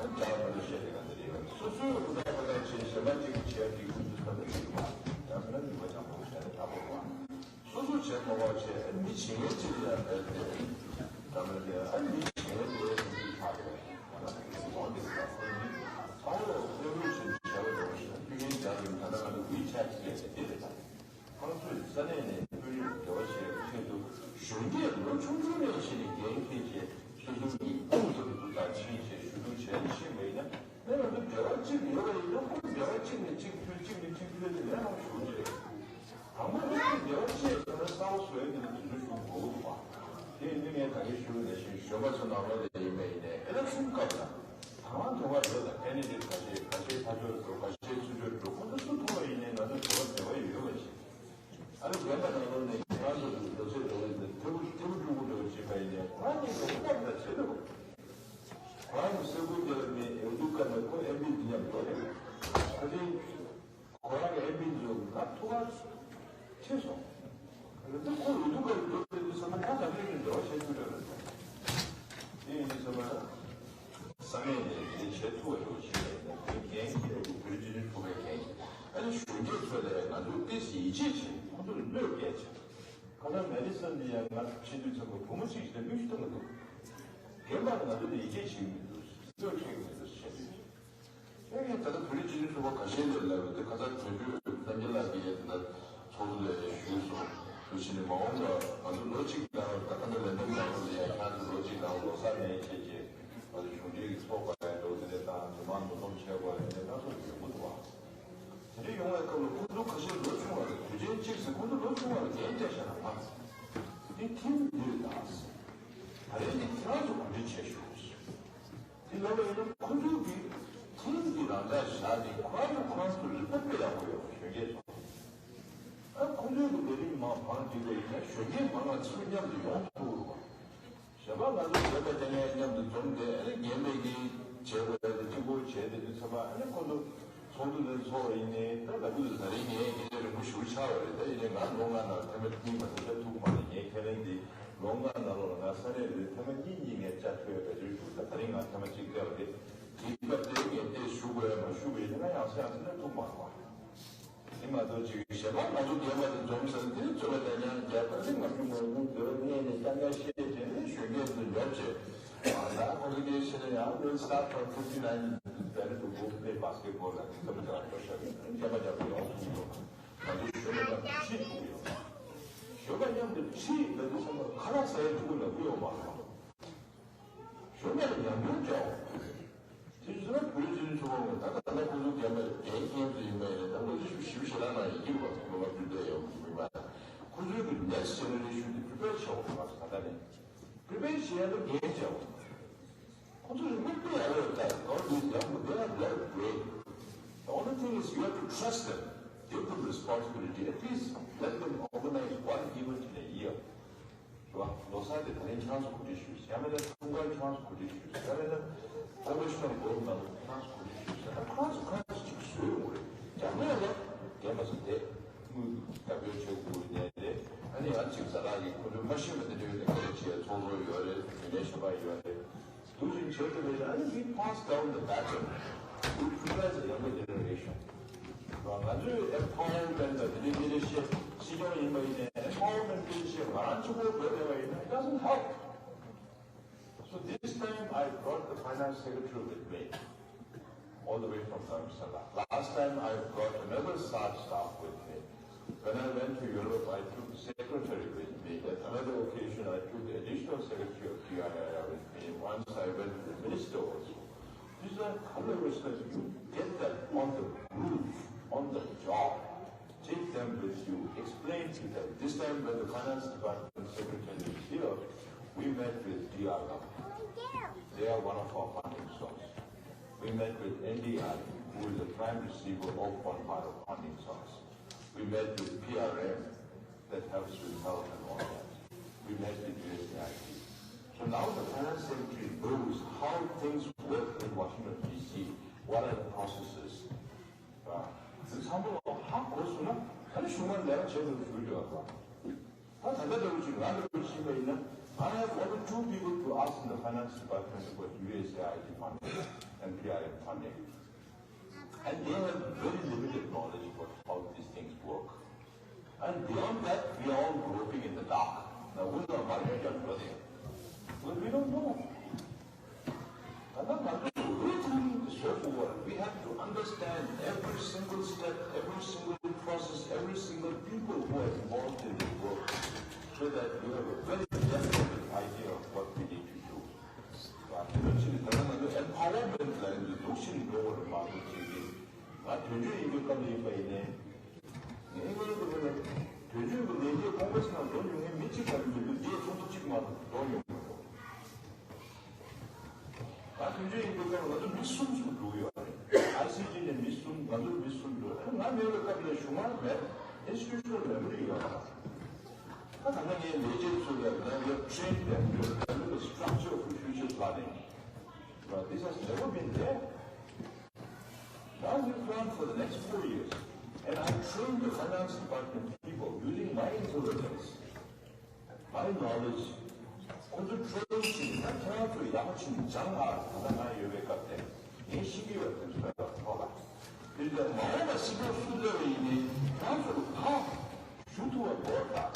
རྒྱ་མ་ལུས་བཤད་དེ་ག་འདི་རེད། སོ་སོའི་ཧུར་ཐག་ཧུར་ཐག་བྱེད་གཞན་པ་གཅིག་གིས་བྱེད་ཡ་འགྲིག་ཁུལ་དུ་ཐོན་ནས་ཡོད་པ། ཡང་མིན་ན་ནུས་པ་བྱང་པོ་བྱས་ནས་ད་བོར་བ། སོ་སོ་བྱེད་མ་བ་བྱེད་མི་བྱེད་མཁན་གཅིག་ལ་བསྡད་དེ། ད་མ་དེ་ཨ་མི་བྱེད་དེ་མི་ཆགས་རེད། ང་ལ་དེ་འདྲ་ཡོང་འདུག་ད་ཁོ་ནི་ཚང་མ་ལ་ལྟོས་གྲོས་བྱེད་བྱས་པ་འདྲ་བོ་ཞིག་ལ་ཕ་གིའི་རྒྱ་རིགས་ད་ལྟ་ང་ཚོ་ཝི་ཆེ་ཊི་ཟེར་ཡ་དེ་རེད་ད། ཁོང་ཚོས་ས་གནས་ནས་དཔོན་རིགས་འབྲེལ་བ་བྱེད་ཡག་ཆེད་དུ་གཞོན་སྐྱེས་ལོ་ཆུང་ཆུང་ནས་བྱས་ནས་འགན་འཁྱེར་བྱས་སོ་སོའི་མིང་ཐོག་ཏུ་འདུག་ད་ཕྱིན་བྱས་ཞུ་གཏུག་བྱས་ནས་ཕྱིན་པ་ཡིན་ན། ནས་ང་ཚོ་འབྲེལ་བ་གཅིག་ཡོད་པ་ཡིན་ན་ཁོང་འབྲེལ་བ་གཅིག་ནས་གཅིག་མཐུད་གཅིག་ནས་གཅིག་མཐུད་དེ་ལས་སླ་པོ་ཞེ་པོ་ཅིག་རེད། དང་པོ་ཁོང་ཚོས་འབྲེལ་བ་བཅད་ཡོད་ན་གསར་པ་བཟོ་ཡ་དེ་ལ་དུས་ཚོད་ཞུ་དགོས་ཀྱི་འདུག་པ། དེ་ཡིན་དུས་ངས་ད་གིན་ཞུ་བ་ནང་བཞིན་གཞོན་པ་ཚོ་ནང་ལོགས་ལ་ཡིན་པ་ཡིན་ནའི་ཨེ་ལེག་ཤན་སྐབས་ལ་དང་བླངས་དོ་ཁ་ཡོད་ལ་ཀེན་ཌི་ཌེ་ཊི་ཁ་ཤས་ཁ་ཤས་ཕར་ཕྱོགས་འགྲོ་ཁ་ཤས་ཚུར་ཕྱོགས་འགྲོ་ཁོང་ཚོ་སུ་ཐུག་པ་ཡིན་ནའི་ང་ཚོ་འབྲེལ་བ་འབྲེལ་བ་ཡོད་པ་བྱེད། ཨ་ནི་རྒན་པ་ནང་ལོགས་ནས་ཁྱེད་རང་ཚོ་ལོ་ཚོད་འགྲོ་བ་ཡིན་ན་ཐེ་བོ་ཐེ་བོ་ཕྲུ་གུ་འགྲོ་བ་བྱེད་པ་ཡིན་ནའི་ཁོ་རང་གཉིས་ཀྱི་སྐོར་ལ་བྱེད་དོ། ཁོ་རང་གི་སེ་གོལ་དེ་ལ་ནས་ཨེ་འདུག་ག་ནས་ཁོ་ཨེམ་བི་འདི་མཉམ་འགྲོ་རེད། ཁ་ཅིག་ཁོ་རང་གི་ཨེམ་བི་འདི་ལ་ཐུག་པ་ཁྲིད་སོང་། ཨ་ནི་ཁོ་ཨེ་འདུག་ག་ལ་འགྲོ་རེད་འདུག་བསམ་ན་ཁ་ད་ལྟ་ནས་འགྲོ་བ་བྱེད་ཐུབ་རེད་མ་གཏོགས། དེ་ཡིན་དུས་ཚང་མ་ས་གནས་ནས་དེ་བྱེད་ཐུབ་པ་འགྲོ་བ་བྱེད་པ་ཡིན་ན་དེ་འགན་འཁྱེར་དགོས། བོད་རིགས་སྤྱི་མཐུན་ཚོགས་པའི་འགན་འཁྱེར། ཨ་ནི་གཞོན་སྐྱེས་ཚོ་ལ་ང་ཚོས་ཏོག་ཙམ་ཡིད་ཆེས་བྱེད། ཁོ་ཚོར་བློས་འགེལ་བྱེད། ཁ་སང་མེ་ཌི་སོན་ནས་ཡང་ང་ཕྱིན་དུས་ཙམ་པ་བུ་མོ་གཅིག་ཞིག་དང་མིག་ཆུ་བཏང་གི་འདུག་རྒན་པ་ང་ཚོ་ལ་ཡིད་ཆེས་བྱེད་ཀྱི་མི་འདུག་བློས་འགེལ་གྱི་མི་འདུག་བཤད་དུས། ཨེ་ད་ལྟ་བོད་རིགས་སྤྱི་མཐུན་ཚོགས་པ་ཁ་ཤས་ནས་ལབ་པ་དེ་ཁ་སང་དོན་གཅོད་རྣམ་རྒྱལ་ལགས་ཀྱིས་ད་ལྟ་ཚོགས་གཙོ་ལ་ཞུས་སོང་། དུ་ཕྱིན་ནས་མ་འོངས་པ་ང་ཚོ་ལོ་གཅིག་ནང་ད་ལྟ་ལས་དོན་ནང་ལ་ཡང་ཁྱེད་ཚོ་ལོ་གཅིག་ནང་ལོ་གསར་ནས་བྱས་རྗེས་ང་ཚོ་གཞུང་འབྲེལ་གྱི་ཚོགས་པ་ཡང་འགྲོ་དེ་འདྲ་དང་མི་མང་འདུ་འཛོམས་བྱེད་དགོས་ཡ་དེ་འདྲ་སྣ་ཚོགས་ཡོང་གི་འདུག་བ། དེ་འདྲ་ཡོང་བའི་སྐབས་ལ་ཁོང་ཚོ་ཁ་ཤས་ལོ་ཆུང་བ་རེད། དུས་ཆེན་གཅིག་ཟེར་ཁོང་ཚོ་ལོ་ཆུང་བ་རེད། འགན་བཅག་བཞག་ན་ཕངས། འདི་ཐིམ་འདི་རེད་ད། ད་རེས་འདི་ཁྱེད་རང་ཚོ་གོ་སྒྲིག་བྱས་ཤོག་འདི་ལབ་པ་ཡིན་ན་ཁོང་ཚོ་གིས་ཐིམ་འདི་རང་འཇགས་བཞག་སྟེ་ཁོ་རང་ཚོ་ཁོ་རང་ཚོ་རི་པོ་ཊི་ཡག་པོ་ཡོད་པ་གཞོན་སྐྱེས་ཚོ། ཨ་ཁོང་ཚོའི་གི་ལས་རིམ་མང་ཕངས་འགྲིག་པ་ཡིན་ན་གཞོན་སྐྱེས་མང་ང་ཚུར་མཉམ་དུ་ཡོང་ཐུབ་རུང་། གཞན་པ་ང་ཚོ་བོད་པ་དེ་ནས་མཉམ་དུ་འཛོམས་ཏེ་ཨ་ནི་རྒན་པའི་གི་བྱེད་དགོས་ཡ་དེ་གཅིག་པོ་བྱས་ཏེ་དུས་ཚོད་པ་ཨ་ནི་ཁོ་ཚོ་ཚོགས་འདུ་ནས་ཚོགས་པ་ཡིན་ནའི་ད་ལབ་དུས་ད་རིང་ངས་སྐད་ཆ་རིང་པོ་ཞེ་པོ་ཆགས་པ་རེད། ད་ཡིན་ནའི་ང་ལོ་ལྔ་ནང་ཐེངས་མ་གཉིས་མ་གཏོགས་ཐུག་མ་རེད། ངས་ཁས་ལེན་འདི་ལོ་ལྔ་ནང་ལོགས་ལ་ང་ས་གནས་རེ་ཐེངས་མ་གཉིས་གཉིས་ངས་བཅའ་ཐུབ་ཡ་བེད་སྤྱོད་ཞུ། ད་ད་རིང་ང་ཐེངས་མ་གཅིག་བལྟས་པ་རེད། དེའི་སྐབས་དེ་ངས་བལྟས་ཞུ་དགོས་ཡ་མ་ཞུ་བ་ཡིན་ན་ང་ཡང་སེ་ཡང་སེ་ན་ཐུག་མ་རེད་པ། དེ་མ་གཏོགས་ཅིག་གཞན་པ་ང་ཚོ་རྒན་པ་དེ་འཛོམས་ཟེར་དེ་རྩོད་པ་དང་ཉམས་རྒྱག་པ་དེ་ང་ཚོ་ངོ་རྒོལ་འདོད་ངས་ནས་སྐྱབས་ཉག་བཤད་བྱས་ནས་གཞོན་སྐྱེས་ཚོ་ཉོབ་བྱས། ང་ལ་ཁོ་གི་དེ་བཤད་ན་ཡང་we'll start from fifty nine, better to go play basketball ལ་དེ་ཚོ་མི་དྲག་འགྲོ་ཤག་རྒན་པ་རྒྱབ་ཡོང་ཐུབ་ཡོང་། ང་ཚོ་གཞོན་པ་མཉམ་དུ་ཁྲིད་ཐུབ་ཡོང་། གཞོན་པ་མཉམ་དུ་ཁྲིད་ལ་དེ་ཚོ་ཁ་ལག་ཟ་ཡི་ཐུག་གི་ལ་ཁུ་ཡོང་མ་རེད། གཞོན་པ་ལ་ཉམས་མྱོང་སྤྲད་འོང་། དེ་བཞིན་བོད་རིགས་སྤྱི་མཐུན་ཚོགས་པ་ད་ལྟ་ཁོང་ཚོ་རྒན་པ་རྒན་རྒན་ཚོ་ཡིན་པ་ཡིན་ན་ད་ལོ་རྒྱུས་ཞིབ་ཞིབ་ཞེ་དྲག་ནང་ཡིན་གྱི་རེད་པ། ལོ་ལྔ་བཅུ་བསྡད་ཡོང་གི་མི་མ་ཁོང་ཚོའི་གི་next generation དེ་prepare བྱེད་འོང་། ང་ཚོ་ད་ལྟ་ནས་prepare བྱེད་ཡ་ལ་འགན་བྱེད་འོང་། ཁོང་ཚོ་རིན་པ་དཔེ་ཡག་པོ་ཡོད་ད། All these young people, they are very brave. The only thing is you have to trust them, give them responsibility, at least let them organize one event in a year. རེད་བ། ལོ་གསར་དེ་ད་རིང་ཁྱེད་རང་ཚོ་གོ་སྒྲིག་ཞུས། ཡང་མིན་ན་འཁྲུངས་སྐར་ཁྱེད་རང་ཚོ་གོ་སྒྲིག་ཞུས། ཡང་མིན་ན་ཕོ་རེ་ཤི་ནལ་གོལ་ནང་ཁྱེད་རང་ཚོ་གོ་སྒྲིག་ཞུས་ཟེར་ན་ཁོ་རང་ཚོ་ཁོ་རང་ཚོ་གཅིག་བཟོས་ཡོང་གི་རེད། རྒྱ་ནག་ལ་རྒན་པ་ཚོ་དེ་དངུལ་གྱི་རྒྱབ་སྐྱོར་བྱེད་དགོས་ནས་རེད། ཨ་ནི་ཡང་གཅིག་ཟ་ལག་གི་ཁོ་ཚོས་མ་ཤེས་པ་དེ་འདྲ་ཡོད་ན་སྐད་ཆ་བྱེད་ཚོགས་གཙོ་ཡོད་རེད། མི་སྣ་གཞན་པ་ཡོད་རེད། དུས་རིང་བྱེད་ཐུབ་པའི་ཨ་ནི་we pass down the baton, we prepare the younger generation. ང་ཚོས་empowerment དང་དེ་འདྲའི་སྐད་ཆ་བཤད་སྲིད་སྐྱོང་ཡིན་པ་ཡིན་ནའི་empowerment སྐད་ཆ་བཤད་ང་རང་གཅིག་པོ་བོད་བསྡད་པ་ཡིན་ན་it doesn't help. So this time I brought the finance secretary with me, all the way from Dharamsala. Last time I brought another staff staff with me. When I went to Europe, I took the secretary with me. At another occasion, I took the additional secretary of D I I R with me. Once I went to the minister also. These are collaborators. You get them on the move, on the job. Take them with you. Explain to them. This time when the finance department secretary is here, we met with D R L. They are one of our funding source. We met with N D I, who is the prime receiver of one part of funding source. We met with P R M, that helps with health and all that. We met with U S A I D. So now the finance secretary knows how things work in Washington D C, what are the processes. ཨ། དེ་ཚང་མ་ཧ་གོ་སོང་ན་ད་ནི་གཞུང་ལ་ལས་ཀ་བྱེད་དགོས་ཞུ་རྒྱུ་ཡོད་པ། ད་ད་ལྟ་ལྟ་བུ་ཅིག་ང་ལྟ་བུ་ཅིག་ཡིན་པ་ཡིན་ན་ I have only two people to ask in the finance department about U S A I D funding and P I F funding. And they have very limited knowledge about how these things work. And beyond that, we are all groping in the dark. Now, who's our market judge for this? Well, we don't know. And then, everything is so over. We have to understand every single step, every single process, every single people who are involved in this work, so that we have a very definite idea of what we need to do. དེ་ནང་བཞིན་ད་ལྟ་ང་ཚོ་empowerment ལ་ཡིན་འདུག་ཕྱིན་འགྲོ་བར་མ་གཏོགས་བྱེད་ཀྱི། ང་དོན་གཅོད་ཡིན་པའི་སྐབས་ལ་ཡིན་པ་ཡིན་ནའི། ངས་སྔོན་དུ་ལ་དོན་གཅོད་ཀྱི་ལས་འགན་ཁོང་པའི་ནང་འགྲོ་མྱོང་མཁན་མི་གཅིག་ཙམ་མི་འདུག་སྟེ་ཚོགས་འདུ་གཅིག་མ་གཏོགས་འགྲོ་མྱོང་མི་འདུག་ང་དོན་གཅོད་ཡིན་པའི་སྐབས་ལ་ང་ཚོ་མི་གསུམ་དུ་འགྲོ་གི་ཡོད་རེད། ཨའི་སི་ཇི་ནས་མི་གསུམ། ང་ཚོ་མི་གསུམ་འགྲོ། ཨ་ནི་ང་མེད་པའི་སྐབས་ལ་གཞུང་མང་མེད། institutional memory ཡོད་རེད། ད་ད་ལྟ་ངའི་ལས་བྱེད་ཚོ་ལ་ང་ཚོ་train them to develop a structure for future planning. But this has never been there. Now we plan for the next four years, and I train the finance department people using my intelligence, my knowledge. ཁོ་ཚོ་train བྱས་ན་ཁྱེད་རང་ཚོ་ཡག་པོ་ཕྱིན་སྦྱང་ཨ། ད་ལྟ་ང་ཡོད་པའི་སྐབས་དེར་ངས་ཤེས་ཀྱི་ཡོད་དེ་ཚོ་ལ་ཐོག་ལ། དེ་ལྟར་མ་འོངས་པ་སྲིད་སྐྱོང་སུ་སླེབས་པ་ཡིན་ནའི་ཁྱེད་རང་ཚོ་ལ་ཐག་ཞུ་ཐུབ་པ་དགོས་ད།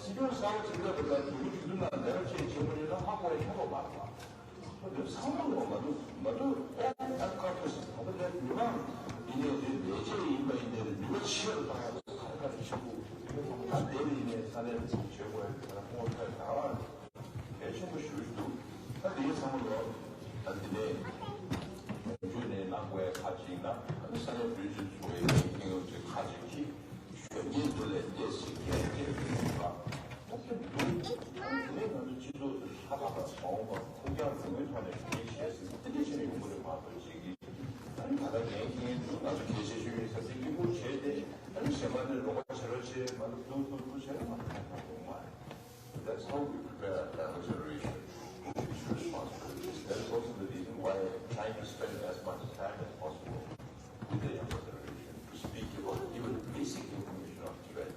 སྲིད་སྐྱོང་གསར་པ་ཅིག་སླེབས་པ་དང་དེ་རིང་ཞུ་དུས་ནང་ལས་ཀ་བྱེད་བྱེད་མ་བྱེད་ལ་ཧ་གོ་ཡ་ཁྱད་པར་མ་རེད་པ། འདི་ཚང་མ་ལོ་མ་འདུག་མ་འདུག་ཨོ་ཨ་ཁ་ཐོས་སུ་ད་ལྟ་ལས་མི་མང་ཡིན་ནའི་རེད། ལས་བྱེད་ཡིན་པ་ཡིན་ནའི་རེད། ནུས་པ་ཆེ་རུ་བཏང་ཡ་ཁ་ཁ་རེ་ཆེན་པོ་ད་དེ་ཡིན་ནའི་ས་གནས་ལ་བྱེད་དགོས་ཡ་ཁོང་ཁ་ད་བ། གལ་ཆེན་པོ་ཞུ་རྒྱུ་འདུག་ད་དེ་ཚང་མ་ལོ། ད་དེ་ནས་ཡོང་རྒྱུ་ནས་ནང་པའི་ཁ་ཅིག་ན་ཨ་ནི་ས་གནས་བོད་ཀྱི་འཚོ་བའི་ཁེངས་ཡོང་ཅིག་ཁ་ཅིག་གིས་གཞོན་སྐྱེས་ཚོ་ལས་བརྒྱད་ཅིག་གིས་བརྒྱད་ཅིག་ད་ཨོ་ཁེ་འདུག་ད་དེ་ནས་ང་ཚོ་སྤྱི་ཚོགས་སུ་ཧ་ལམ་མ་འོངས་པར་ཁོང་རྒྱ་རང་མོས་ཐོག་ནས་གཞོན་སྐྱེས་བྱས་ཟིན་ཏི་ཏི་བྱས་ནས་ཡོང་གི་རེད་མ་གཏོགས་ཅིག་གིས་ཨ་ནི་ད་ལྟ་ངས་ཁེངས་ཡོང་ང་ཚོ་གལ་ཆེ་ཤོས་ཡིན་ས་ཅིག་གི་མུ་བྱས་ཏེ་ཨ་ནི་གཞན་པ་ནས་རོགས་པ་བྱེད་རོགས་བྱེད་མ་གཏོགས་ཐུག་ཐུག་ཐུག་བྱས་ན་མ་གཏོགས་ཡོང་མ་རེད། That's how we prepare a younger generation for future responsibilities. That's also the reason why I'm trying to spend as much time as possible with the younger generation to speak about even basic information of Tibet.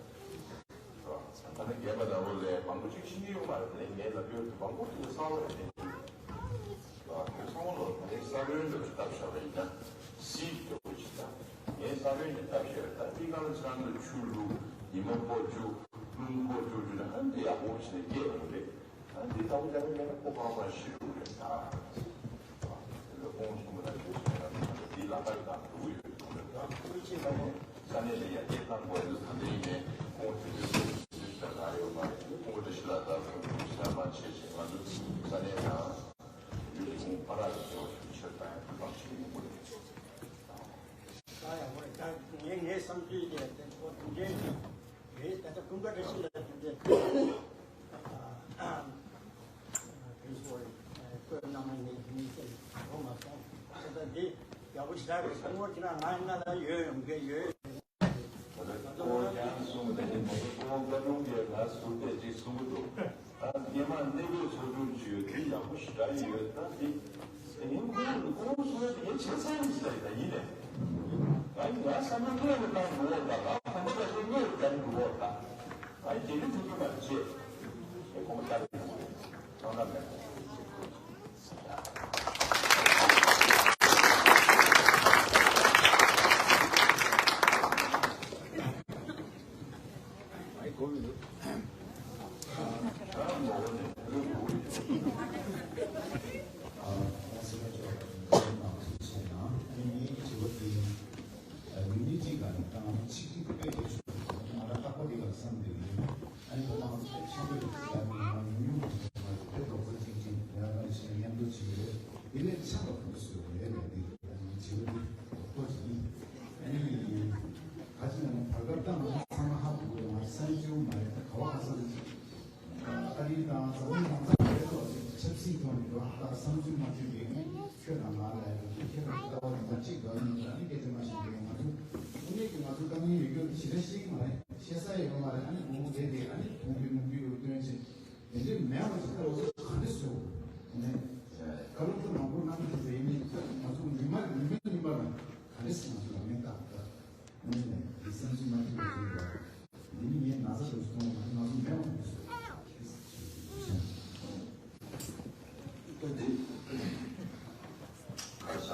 ད་ནི་རྒན་པ་ཟླ་བོ་ལས་མང་པོ་ཅིག་ཤེས་ཀྱི་ཡོད་མ་རེད་དེ་ངས་ལབ་ཡོད་དུ་མང་པོ་ཅིག་ལ་གསང་བ་རེད་དེ། ད་ཁོང་ཚང་མ་ལོ་ད་ནི་ས་བོན་འདྲ་ཅིག་བཏབ་བཞག་པ་ཡིན་ན་seed འདྲ་བོ་ཅིག་ད་ངས་ས་བོན་ཅིག་བཏབ་བཞག་པ་ད་དེ་གང་ལ་ཅི་གང་ལ་ཆུ་བླུགས་ཉི་མ་ཕོག་བཅུག་རླུང་ཕོག་བཅུག་བཅུག་ན་ཨ་ནི་དེ་ཡག་པོ་བྱས་ནས་སྐྱེས་འགྲོ་གི་རེད། ཨ་ནི་དེ་ལྟ་བུ་ཡག་པོ་མེད་ན་ཁོ་གང་གང་ཤི་འགྲོ་གི་རེད་ད། དེ་ལ་ཁོང་གསུམ་ལ་ཞུ་ཞུ་ན་དེ་ལ་ཁ་ཡི་དང་འགྲོ་གི་ཡོད་གསུངས་རེད་ད། ཁོ་ཅི་ལ་ཡང་ས་གནས་ལ་ཡར་རྒྱས་གཏང་དགོས་ཡོད་ད་འདི་ཡིན་ནས་ཁོང་ཆུ་ཚོད་ཆུ་ཚོད་ལ་ཡོད་མ་རེད། ཁོང་འདྲ་ཞིག་ལ་ད་ཁོང་ཚོ་ཤ་མ་ཆེ་ཞིང་ང་ཚོ་ས་གནས་ནང་ཡུལ་ལུང་ཕ་ར་ཡི་ཆེ་བ་ཞིག་ཆེར་བཏང་ཡང་ཐུབ་པ་ཞིག་ཡོང་གི་རེད། ད་ཡག་པོ་རེད། ད་ངས་ངའི་བསམ་ཚུལ་དེ་དེ་ཚོ་དུམ་འགྲེལ་ཞིག་རེད། ད་ལྟ་ཀུན་དགའ་བཀྲ་ཤིས་ལགས་དུམ་འགྲེལ་དུས་ཚོད་བཀོད་གནང་བ་ནི་ངས་ཚེ་གོ་མ་སོང་། ད་ལྟ་འདི་ཡག་པོ་ཞེ་དྲག་རེད། སྐུ་ངོ་ཁྱེད་རང་ང་ཡིན་ན་ལ་ཡོད་ཡོང་གི་ཡོད། ད་ལྟ་སྐུ་ངོ་རྒྱང་གསུངས་པ་དེ་ནི་མ་གཏོགས་སྐུ་ངོ་བཀའ་དྲུང་གིས་ང་ཟུར་བལྟས་ཅིག་གསུང་གི་འདུག་ད་སྔོན་མ་གནས་སྐབས་ཚོགས་དྲུང་ཅིག་ཡོད་དུས་ཡག་པོ་ཞེ་དྲག་ཡོད། ད་དེ་དེ་ཡིན་ཁོང་གིས་ཁོང་གསུང་ཡ་དེ་ངས་བྱས་ཚར་ཡིན་ཟེར་ད་ཡིན་ནས་ང་ཡིན་ང་བསམ་བློ་དངོས་ལ་བཏང་འདུག་འོ་ད་ང་དམ་པ་ལ་སོགས་དངོས་ལ་བསྟན་འདུག་འོ་ད་ང་རྒྱལ་ལི་ཐུབ་ཀྱི་མ་རེད་ཅེས་ཁོང་ལྟ་གི་འདུག་རེད། ཐང་ལ་མེད། ཨ་ནི་ཁོ་རང་ཚོ་ཆེན་པོ་ཡོད་ཀྱི་ཡ་ནི་ང་ཉུང་ཉུང་དེ་ཚོ་མ་རེད། དཔེ་རྡོག་རྩ་གཅིག་སྒྲིལ་ཡ་ནི་ཤེས་མཉམ་དུ་བྱེད་ཀྱི་རེད། དེ་ལས་ཆགས་པ་ཁོ་ཚོ་ཡོད་རེད་ལ། དེ་ཨ་ནི་བྱེད་པ་དེ་རྡོག་རྡོག་ཅིག་ཡིན། ཨ་ནི་ག་ཅི་ལ་ནི་བར་སྐབས་ཏང་ཚང་མ་ཧ་གོ་གི་ཡོད་མ་རེད། ས་ཡི་སྐྱེ་བོ་མ་རེད། ད་ག་བ་ག་ས་རེད་ཅིག་ཨ་རི་དང་འཛམ་གླིང་གང་ས་རེད་ཐོག་ཅིག་ཆབ་སྲིད་ཐོག་ནས་འགྲོ་ཧ་ལ་བསམ་ཚུལ་མ་མཐུན་པའི་ཁྱོད་དང་ང་ལ་ཡ་ཁྱེད་དང་ལྟ་བ་དེ་འདྲ་གཅིག་འདྲ་ཡིན་ན་ནི་སྐད་ཆ་མ་བཤད་པའི་ང་ཚོ་དངོས་གནས་ཀྱི་ང་ཚོ་དཀའ་ངལ་ཡོད་རྒྱུ་ཞེ་དྲག་ཤེས་ཀྱི་མ་རེད། ཤེས་ས་ཡོད་མ་རེད། ཨ་ནི་དགོང་མོ་བསྡད་དེ་ཨ་ནི་དགོང་དགོང་མོ་ཡོད་སྟོན་ཅིག་དེ་འདྲས་མེད་པ་ཞིག་ལྟ་བ་ག་འདྲས་བཟོ་ནས་བཀའ་སློབ་ཚོ་མང་པོ་གནང་གི་འདུག་ཟེར་ཡིན་ནི་ང་ཚོ་ཉི་མ་ཉི་མ་ཉི་མ་ལ་ག་འདྲས་ང་ཚོ་ལ་མེད་ད་ད་ནི་ནས་འདི་བསམ་ཚུལ་མ་མཐུན་པ་ཞིག་ཡོད་པ་འདི་ནི་ངའི་ན་ཚ་འདྲ་བོ་ཞིག་མཐོང་བ་མ་གཏོགས་ང་ཚོ་མེད་པ་མ་གཏོགས། འདི་ག་ས་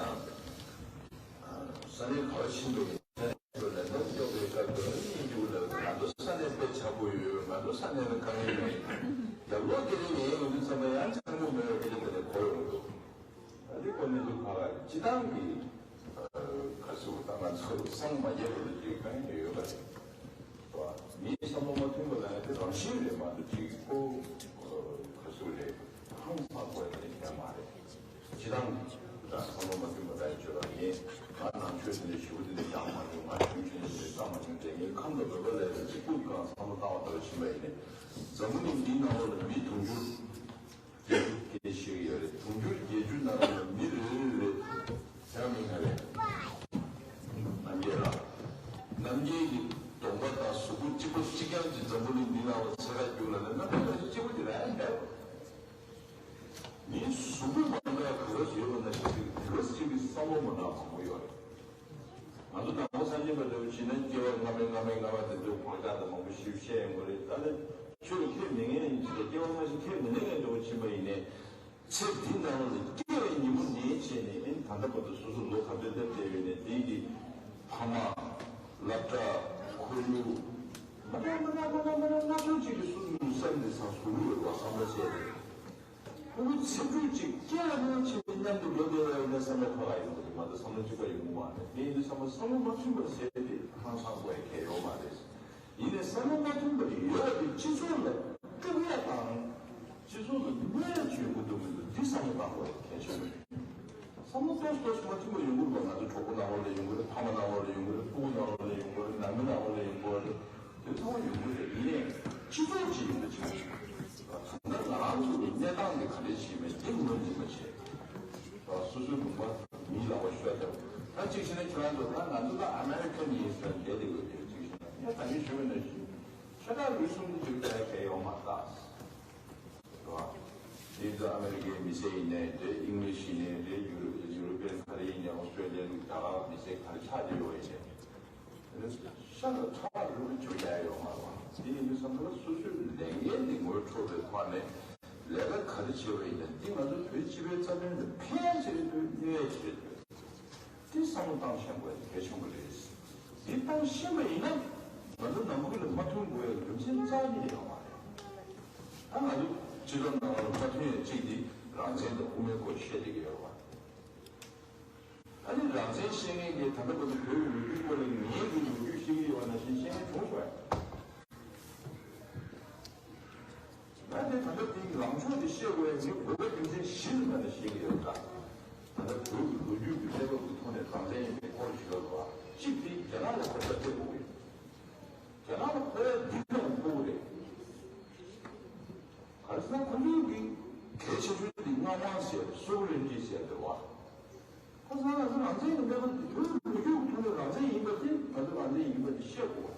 ས་གནས་ག་བ་ཕྱིན་པའི་ས་གནས་ལ་ནོར་སྐྱོབ་པའི་སྐབས་དུ་ཨ་ནི་ཡིན་རྒྱུ་ལ་ང་ཚོ་ས་གནས་དཔེ་ཆགས་པོ་ཡོད། ང་ཚོ་ས་གནས་ལ་དཀའ་ངལ་མེད། རྒྱབ་ལོགས་དེ་རིང་ཡིན་ཡོང་དུས་ཙམ་པ་ཡང་ཆགས་པོ་མེད་པ་དེ་འདྲ་དེ་འདྲ་གོ་ཡོང་འདུག་ཨ་ནི་ཁོ་གནས་ཚུལ་ཁག་ལ་སྤྱི་བཏང་གི་ག་ཟེར་བ་ད་ང་ཚོ་བསམ་མ་ཁྱབ་པ་ལ་ཅིག་གང་ཡང་ཡོད་པ་རེད། མིའི་བསམ་བློ་མ་མཐུན་པ་ལ་དེ་རང་བཞིན་རེད་མ་གཏོགས་ཅིག་ཁོ་ག་ཟེར་རེད། ཧང་སང་དགོས་ཡ་དེ་གལ་མ་རེད། སྤྱི་བཏང་ད་བསམ་བློ་མ་མཐུན་པ་ད་ཡིན་ཆོས་རང་ཡིན། ང་ནང་ཆོས་དེ་འདྲ་ཞུ་བ་དེ་འདྲ་ཀྱང་མ་བྱུང་། ང་གཞུང་ཆེན་དེ་འདྲ་ཀྱང་མ་བྱུང་། དེ་ངའི་ཁམས་དང་བོད་པ་ལས་རིགས་གཅིག་པུ་གང་བསམ་བློ་བཏང་བ་ལྟ་བུ་ཕྱིན་པ་ཡིན་ནའི། འཛམ་བུ་གླིང་འདིའི་ནང་ལོགས་ལ་མི་དུང་ཕྱུར་བརྒྱད་ཅུ་སྐད་ཆ་བཤད་ཀྱི་ཡོད་རེད། དུང་ཕྱུར་བརྒྱད་ཅུ་ནང་ལ་མི་རེ་རེ་རེ་ཡང་མིན་ན་རེད། རྣམ་རྒྱལ་ལགས། རྣམ་རྒྱལ་གྱི་གདོང་པ་དང་གཟུགས་པོ་གཅིག་པ་གཅིག་རྐྱང་གཅིག་འཛམ་བུ་གླིང་འདི་ནང་ལ་འཚོལ་ག་རྒྱུགས་ལ་ནི་རྣམ་རྒྱལ་ལགས་གཅིག་པ་དེ་རང་ཡང་མེད། མིའི་གཟུགས་པོ་མ་འདྲ་ག་རེ་ཡོད་པ་ནང་བཞིན་གྱི་དུས་རབས་གཅིག་གི་བསམ་བློ་མ་འདྲ་མང་པོ་ཡོད་རེད། ང་ཚོ་དང་པོ་སངས་རྒྱས་པ་འདྲ་བོ་བྱས་ན་སྐྱེ་བ་སྔ་མའི་སྔ་མའི་སྔ་མ་དེ་ཚོའི་སྐོར་ལ་ད་མང་པོ་ཞིག་བཤད་ཡོང་གི་རེད། ད་ནི་ཆོས་ལ་ཁས་མི་ལེན་མཁན་ཡིན་ཙང་སྐྱེ་བ་སྔ་ཕྱི་ཁས་མི་ལེན་མཁན་འདྲ་བོ་ཕྱིན་པ་ཡིན་ནའི། ཚེ་འདི་ནང་ལ་སྐྱེ་བའི་ཉིན་མོ་ནས་བྱས་ནས་ཨེ་ད་ལྟ་བར་དུ་སོ་སོ་ལོ་ག་ཚོད་སླེབས་བསྡད་ཡོད་ནས་དེའི་གི་ཕ་མ། སློབ་གྲྭ། ཁོར་ཡུག་མ་འདྲ་མ་འདྲ་མ་འདྲ་མ་འདྲ་སྣ་ཚོགས་ཅིག་གི་སོ་སོའི་སེམས་ནས་བཟོ་གི་ཡོད་པ་བསམ་བློ་བྱས་ཏེ། ཕྲུ་གུ་ཚེ་ཕྲུག་ཅིག་སྐྱེ་བ་ནས་བྱས་ཏེ་མཉམ་དུ་འགྲོ་བསྡད་ཡོད་ན་བསམ་བློ་ཁ་ཁ་ཡོང་གི་མ་གཏོགས་བསམ་བློ་གཅིག་པ་ཡོང་གི་མ་རེད། དེ་ཡིན་དུས་བསམ་བློ་བསམ་བློ་མ་མཐུན་པར་བྱས་ཏེ་ཧང་སང་དགོས་ཡ་གལ་ཡོད་མ་རེད། ཡིན་ནའི་བསམ་བློ་མ་མཐུན་པར་ཡོད་པའི་སྤྱི་ཚོགས་ལ་སྤྲོད་ཡ་དང་། སྤྱི་ཚོགས་ལ་གནོད་ཡ་ཅིག་ཡོང་གི་འདུག་མི་འདུག་འདི་བསམ་བློ་བཏང་དགོས་གལ་ཆེན་པོ་རེད། བསམ་བློ་ཏོག་ཙམ་ཏོག་ཙམ་མ་མཐུན་པ་ཡོང་གི་རེད་པ། ང་ཚོ་གྲོགས་པོ་ནང་ལོགས་ལ་ཡོང་གི་རེད། ཕ་མ་ནང་ལོགས་ལ་ཡོང་གི་རེད། སྤུ་གུ་ནང་ལོགས་ལ་ཡོང་གི་རེད། ནང་མི་ནང་ལོགས་ལ་ཡོང་གི་རེད། དེ་ཚང་མ་ཡོང་གི་རེད། ཡིན་ནའི་སྤྱི་ཚོགས་ཅིག་ཡིན་པ་ཅིག་ད་ལྟ་ང་རང་ཚོ་གི་གནས་སྟངས་འདི་ག་རེ་བྱེད་མིན་འདི་ངོས་འཛིན་པ་བྱེད། སོ་སོའི་ལུང་པ་མིའི་ལག་པ་ཤོར་ཐལ། ད་གཅིག་བྱས་ན་ཁྱེད་རང་ཚོ་ད་ང་ཚོ་ད་ཨ་མེ་རི་ཁན་ཡིན་ཟེར་བསྡད་དེ་ཡོད་དེ། གཅིག་བྱས་ན་ངས་ད་གིན་ཞུས་པ་ནང་བཞིན་ཤ་ཁྲག་རུས་གསུམ་དེ་ཅིག་ལ་གལ་ཡོད་མ་རེད་ད། རེད་བ། དེ་ཚོ་ཨ་མེ་རི་ཁའི་མི་སེར་ཡིན་ནའི་རེད། ཨིང་ལིཤ་ཡིན་ནའི་རེད། ཡུ་རོ་ཡུ་རོ་པན་ག་རེ་ཡིན་ནའི་ཨོ་སི་ཀྲོ་ལི་ཡ་འདྲ་རྒྱ་གར་མི་སེར་ག་རེ་ཆགས་བསྡད་ཡོད་ཡིན་ནའི། ཤ་དང་ཁྲག་རུས་པ་བཅོས་རྒྱག་ཡོད་མ་རེད་བ། དེ་ཡིན་དུས་བསམ་ཚུལ་ལ་སོ་སོའི་ལས་འགན་དེ་ངོ་འཕྲོད་པའི་ཐོག་ནས་ལས་ཀ་ག་རེ་བྱས་པ་ཡིན་ནའི་འདི་ང་ཚོ་བོད་སྤྱི་པའི་རྩ་དོན་ལ་ཕན་ཡ་ཆེད་དུ་གནོད་ཡ་ཆེད་དུ། དེ་བསམ་བློ་བཏང་ཤེས་དགོས་གལ་ཆེན་པོ་རེད། དེ་བཏང་ཤེས་པ་ཡིན་ན་ང་ཚོ་ནང་ཁུལ་ལ་མ་མཐུན་དགོས་ཡ་རྒྱུ་མཚན་རྩ་བ་ཉིད་ནས་ཡོད་མ་རེད། ད་ང་ཚོ་སྤྱི་ཚོགས་ནང་ལ་མ་མཐུན་ཡ་གཅིག་དེ་རང་བཙན་དང་དབུ་མའི་སྐོར་བཤད་བསྡད་ཀྱི་ཡོད་རེད་བ། ཨ་ནི་རང་བཙན་བཤད་མཁན་གྱི་ད་ལྟ་བར་དུ་བོད་ཀྱི་ལོ་རྒྱུས་སྐོར་ལ་ངན་གྱི་ལོ་རྒྱུས་བཤད་ཀྱི་ཡོད་པ་ནང་བཞིན་བཤད་མཁན་བྱུང་སོང་ཡ། ང་དེ་ད་ལྟ་དེའི་ལངས་ཕྱོགས་དེ་བཤད་དགོས་ཡ་ངས་བོད་པ་རྒྱུ་མཚན་བཞི་ལ་མ་ནས་བཤད་ཀྱི་ཡོད་ད། ད་ལྟ་བོད་ཀྱི་ལོ་རྒྱུས་ཀྱི་གནས་བབ་ཀྱི་ཐོག་ནས་རང་བཙན་ཡིན་པའི་སྐོར་ཞུ་ཡ་ལ་བ་གཅིག་དེ་རྒྱ་ནག་ལ་ཁོ་ཚ་སྤྲད་དགོས་ཡོད། རྒྱ་ནག་ལ་ཁོ་ཡ་འདི་ལ་ཕོག་གི་རེད། ག་རེ་ཟེར་ན་ཁོ་ཚོའི་གི་གལ་ཆེ་ཤོས་དེ་མངའ་དབང་ཟེར་སོ་ཝེ་རེན་ཊི་ཟེར་དེ་བ། ཁོ་ཚང་ལ་རང་བཙན་གྱི་གནས་བབ་དེ་བོད་ལོ་རྒྱུས་ཀྱི་ཐོག་ནས་རང་བཙན་ཡིན་པ་དེ་ང་ཚོ་རང་བཙན་ཡིན་པ་དེ་བཤད་དགོས།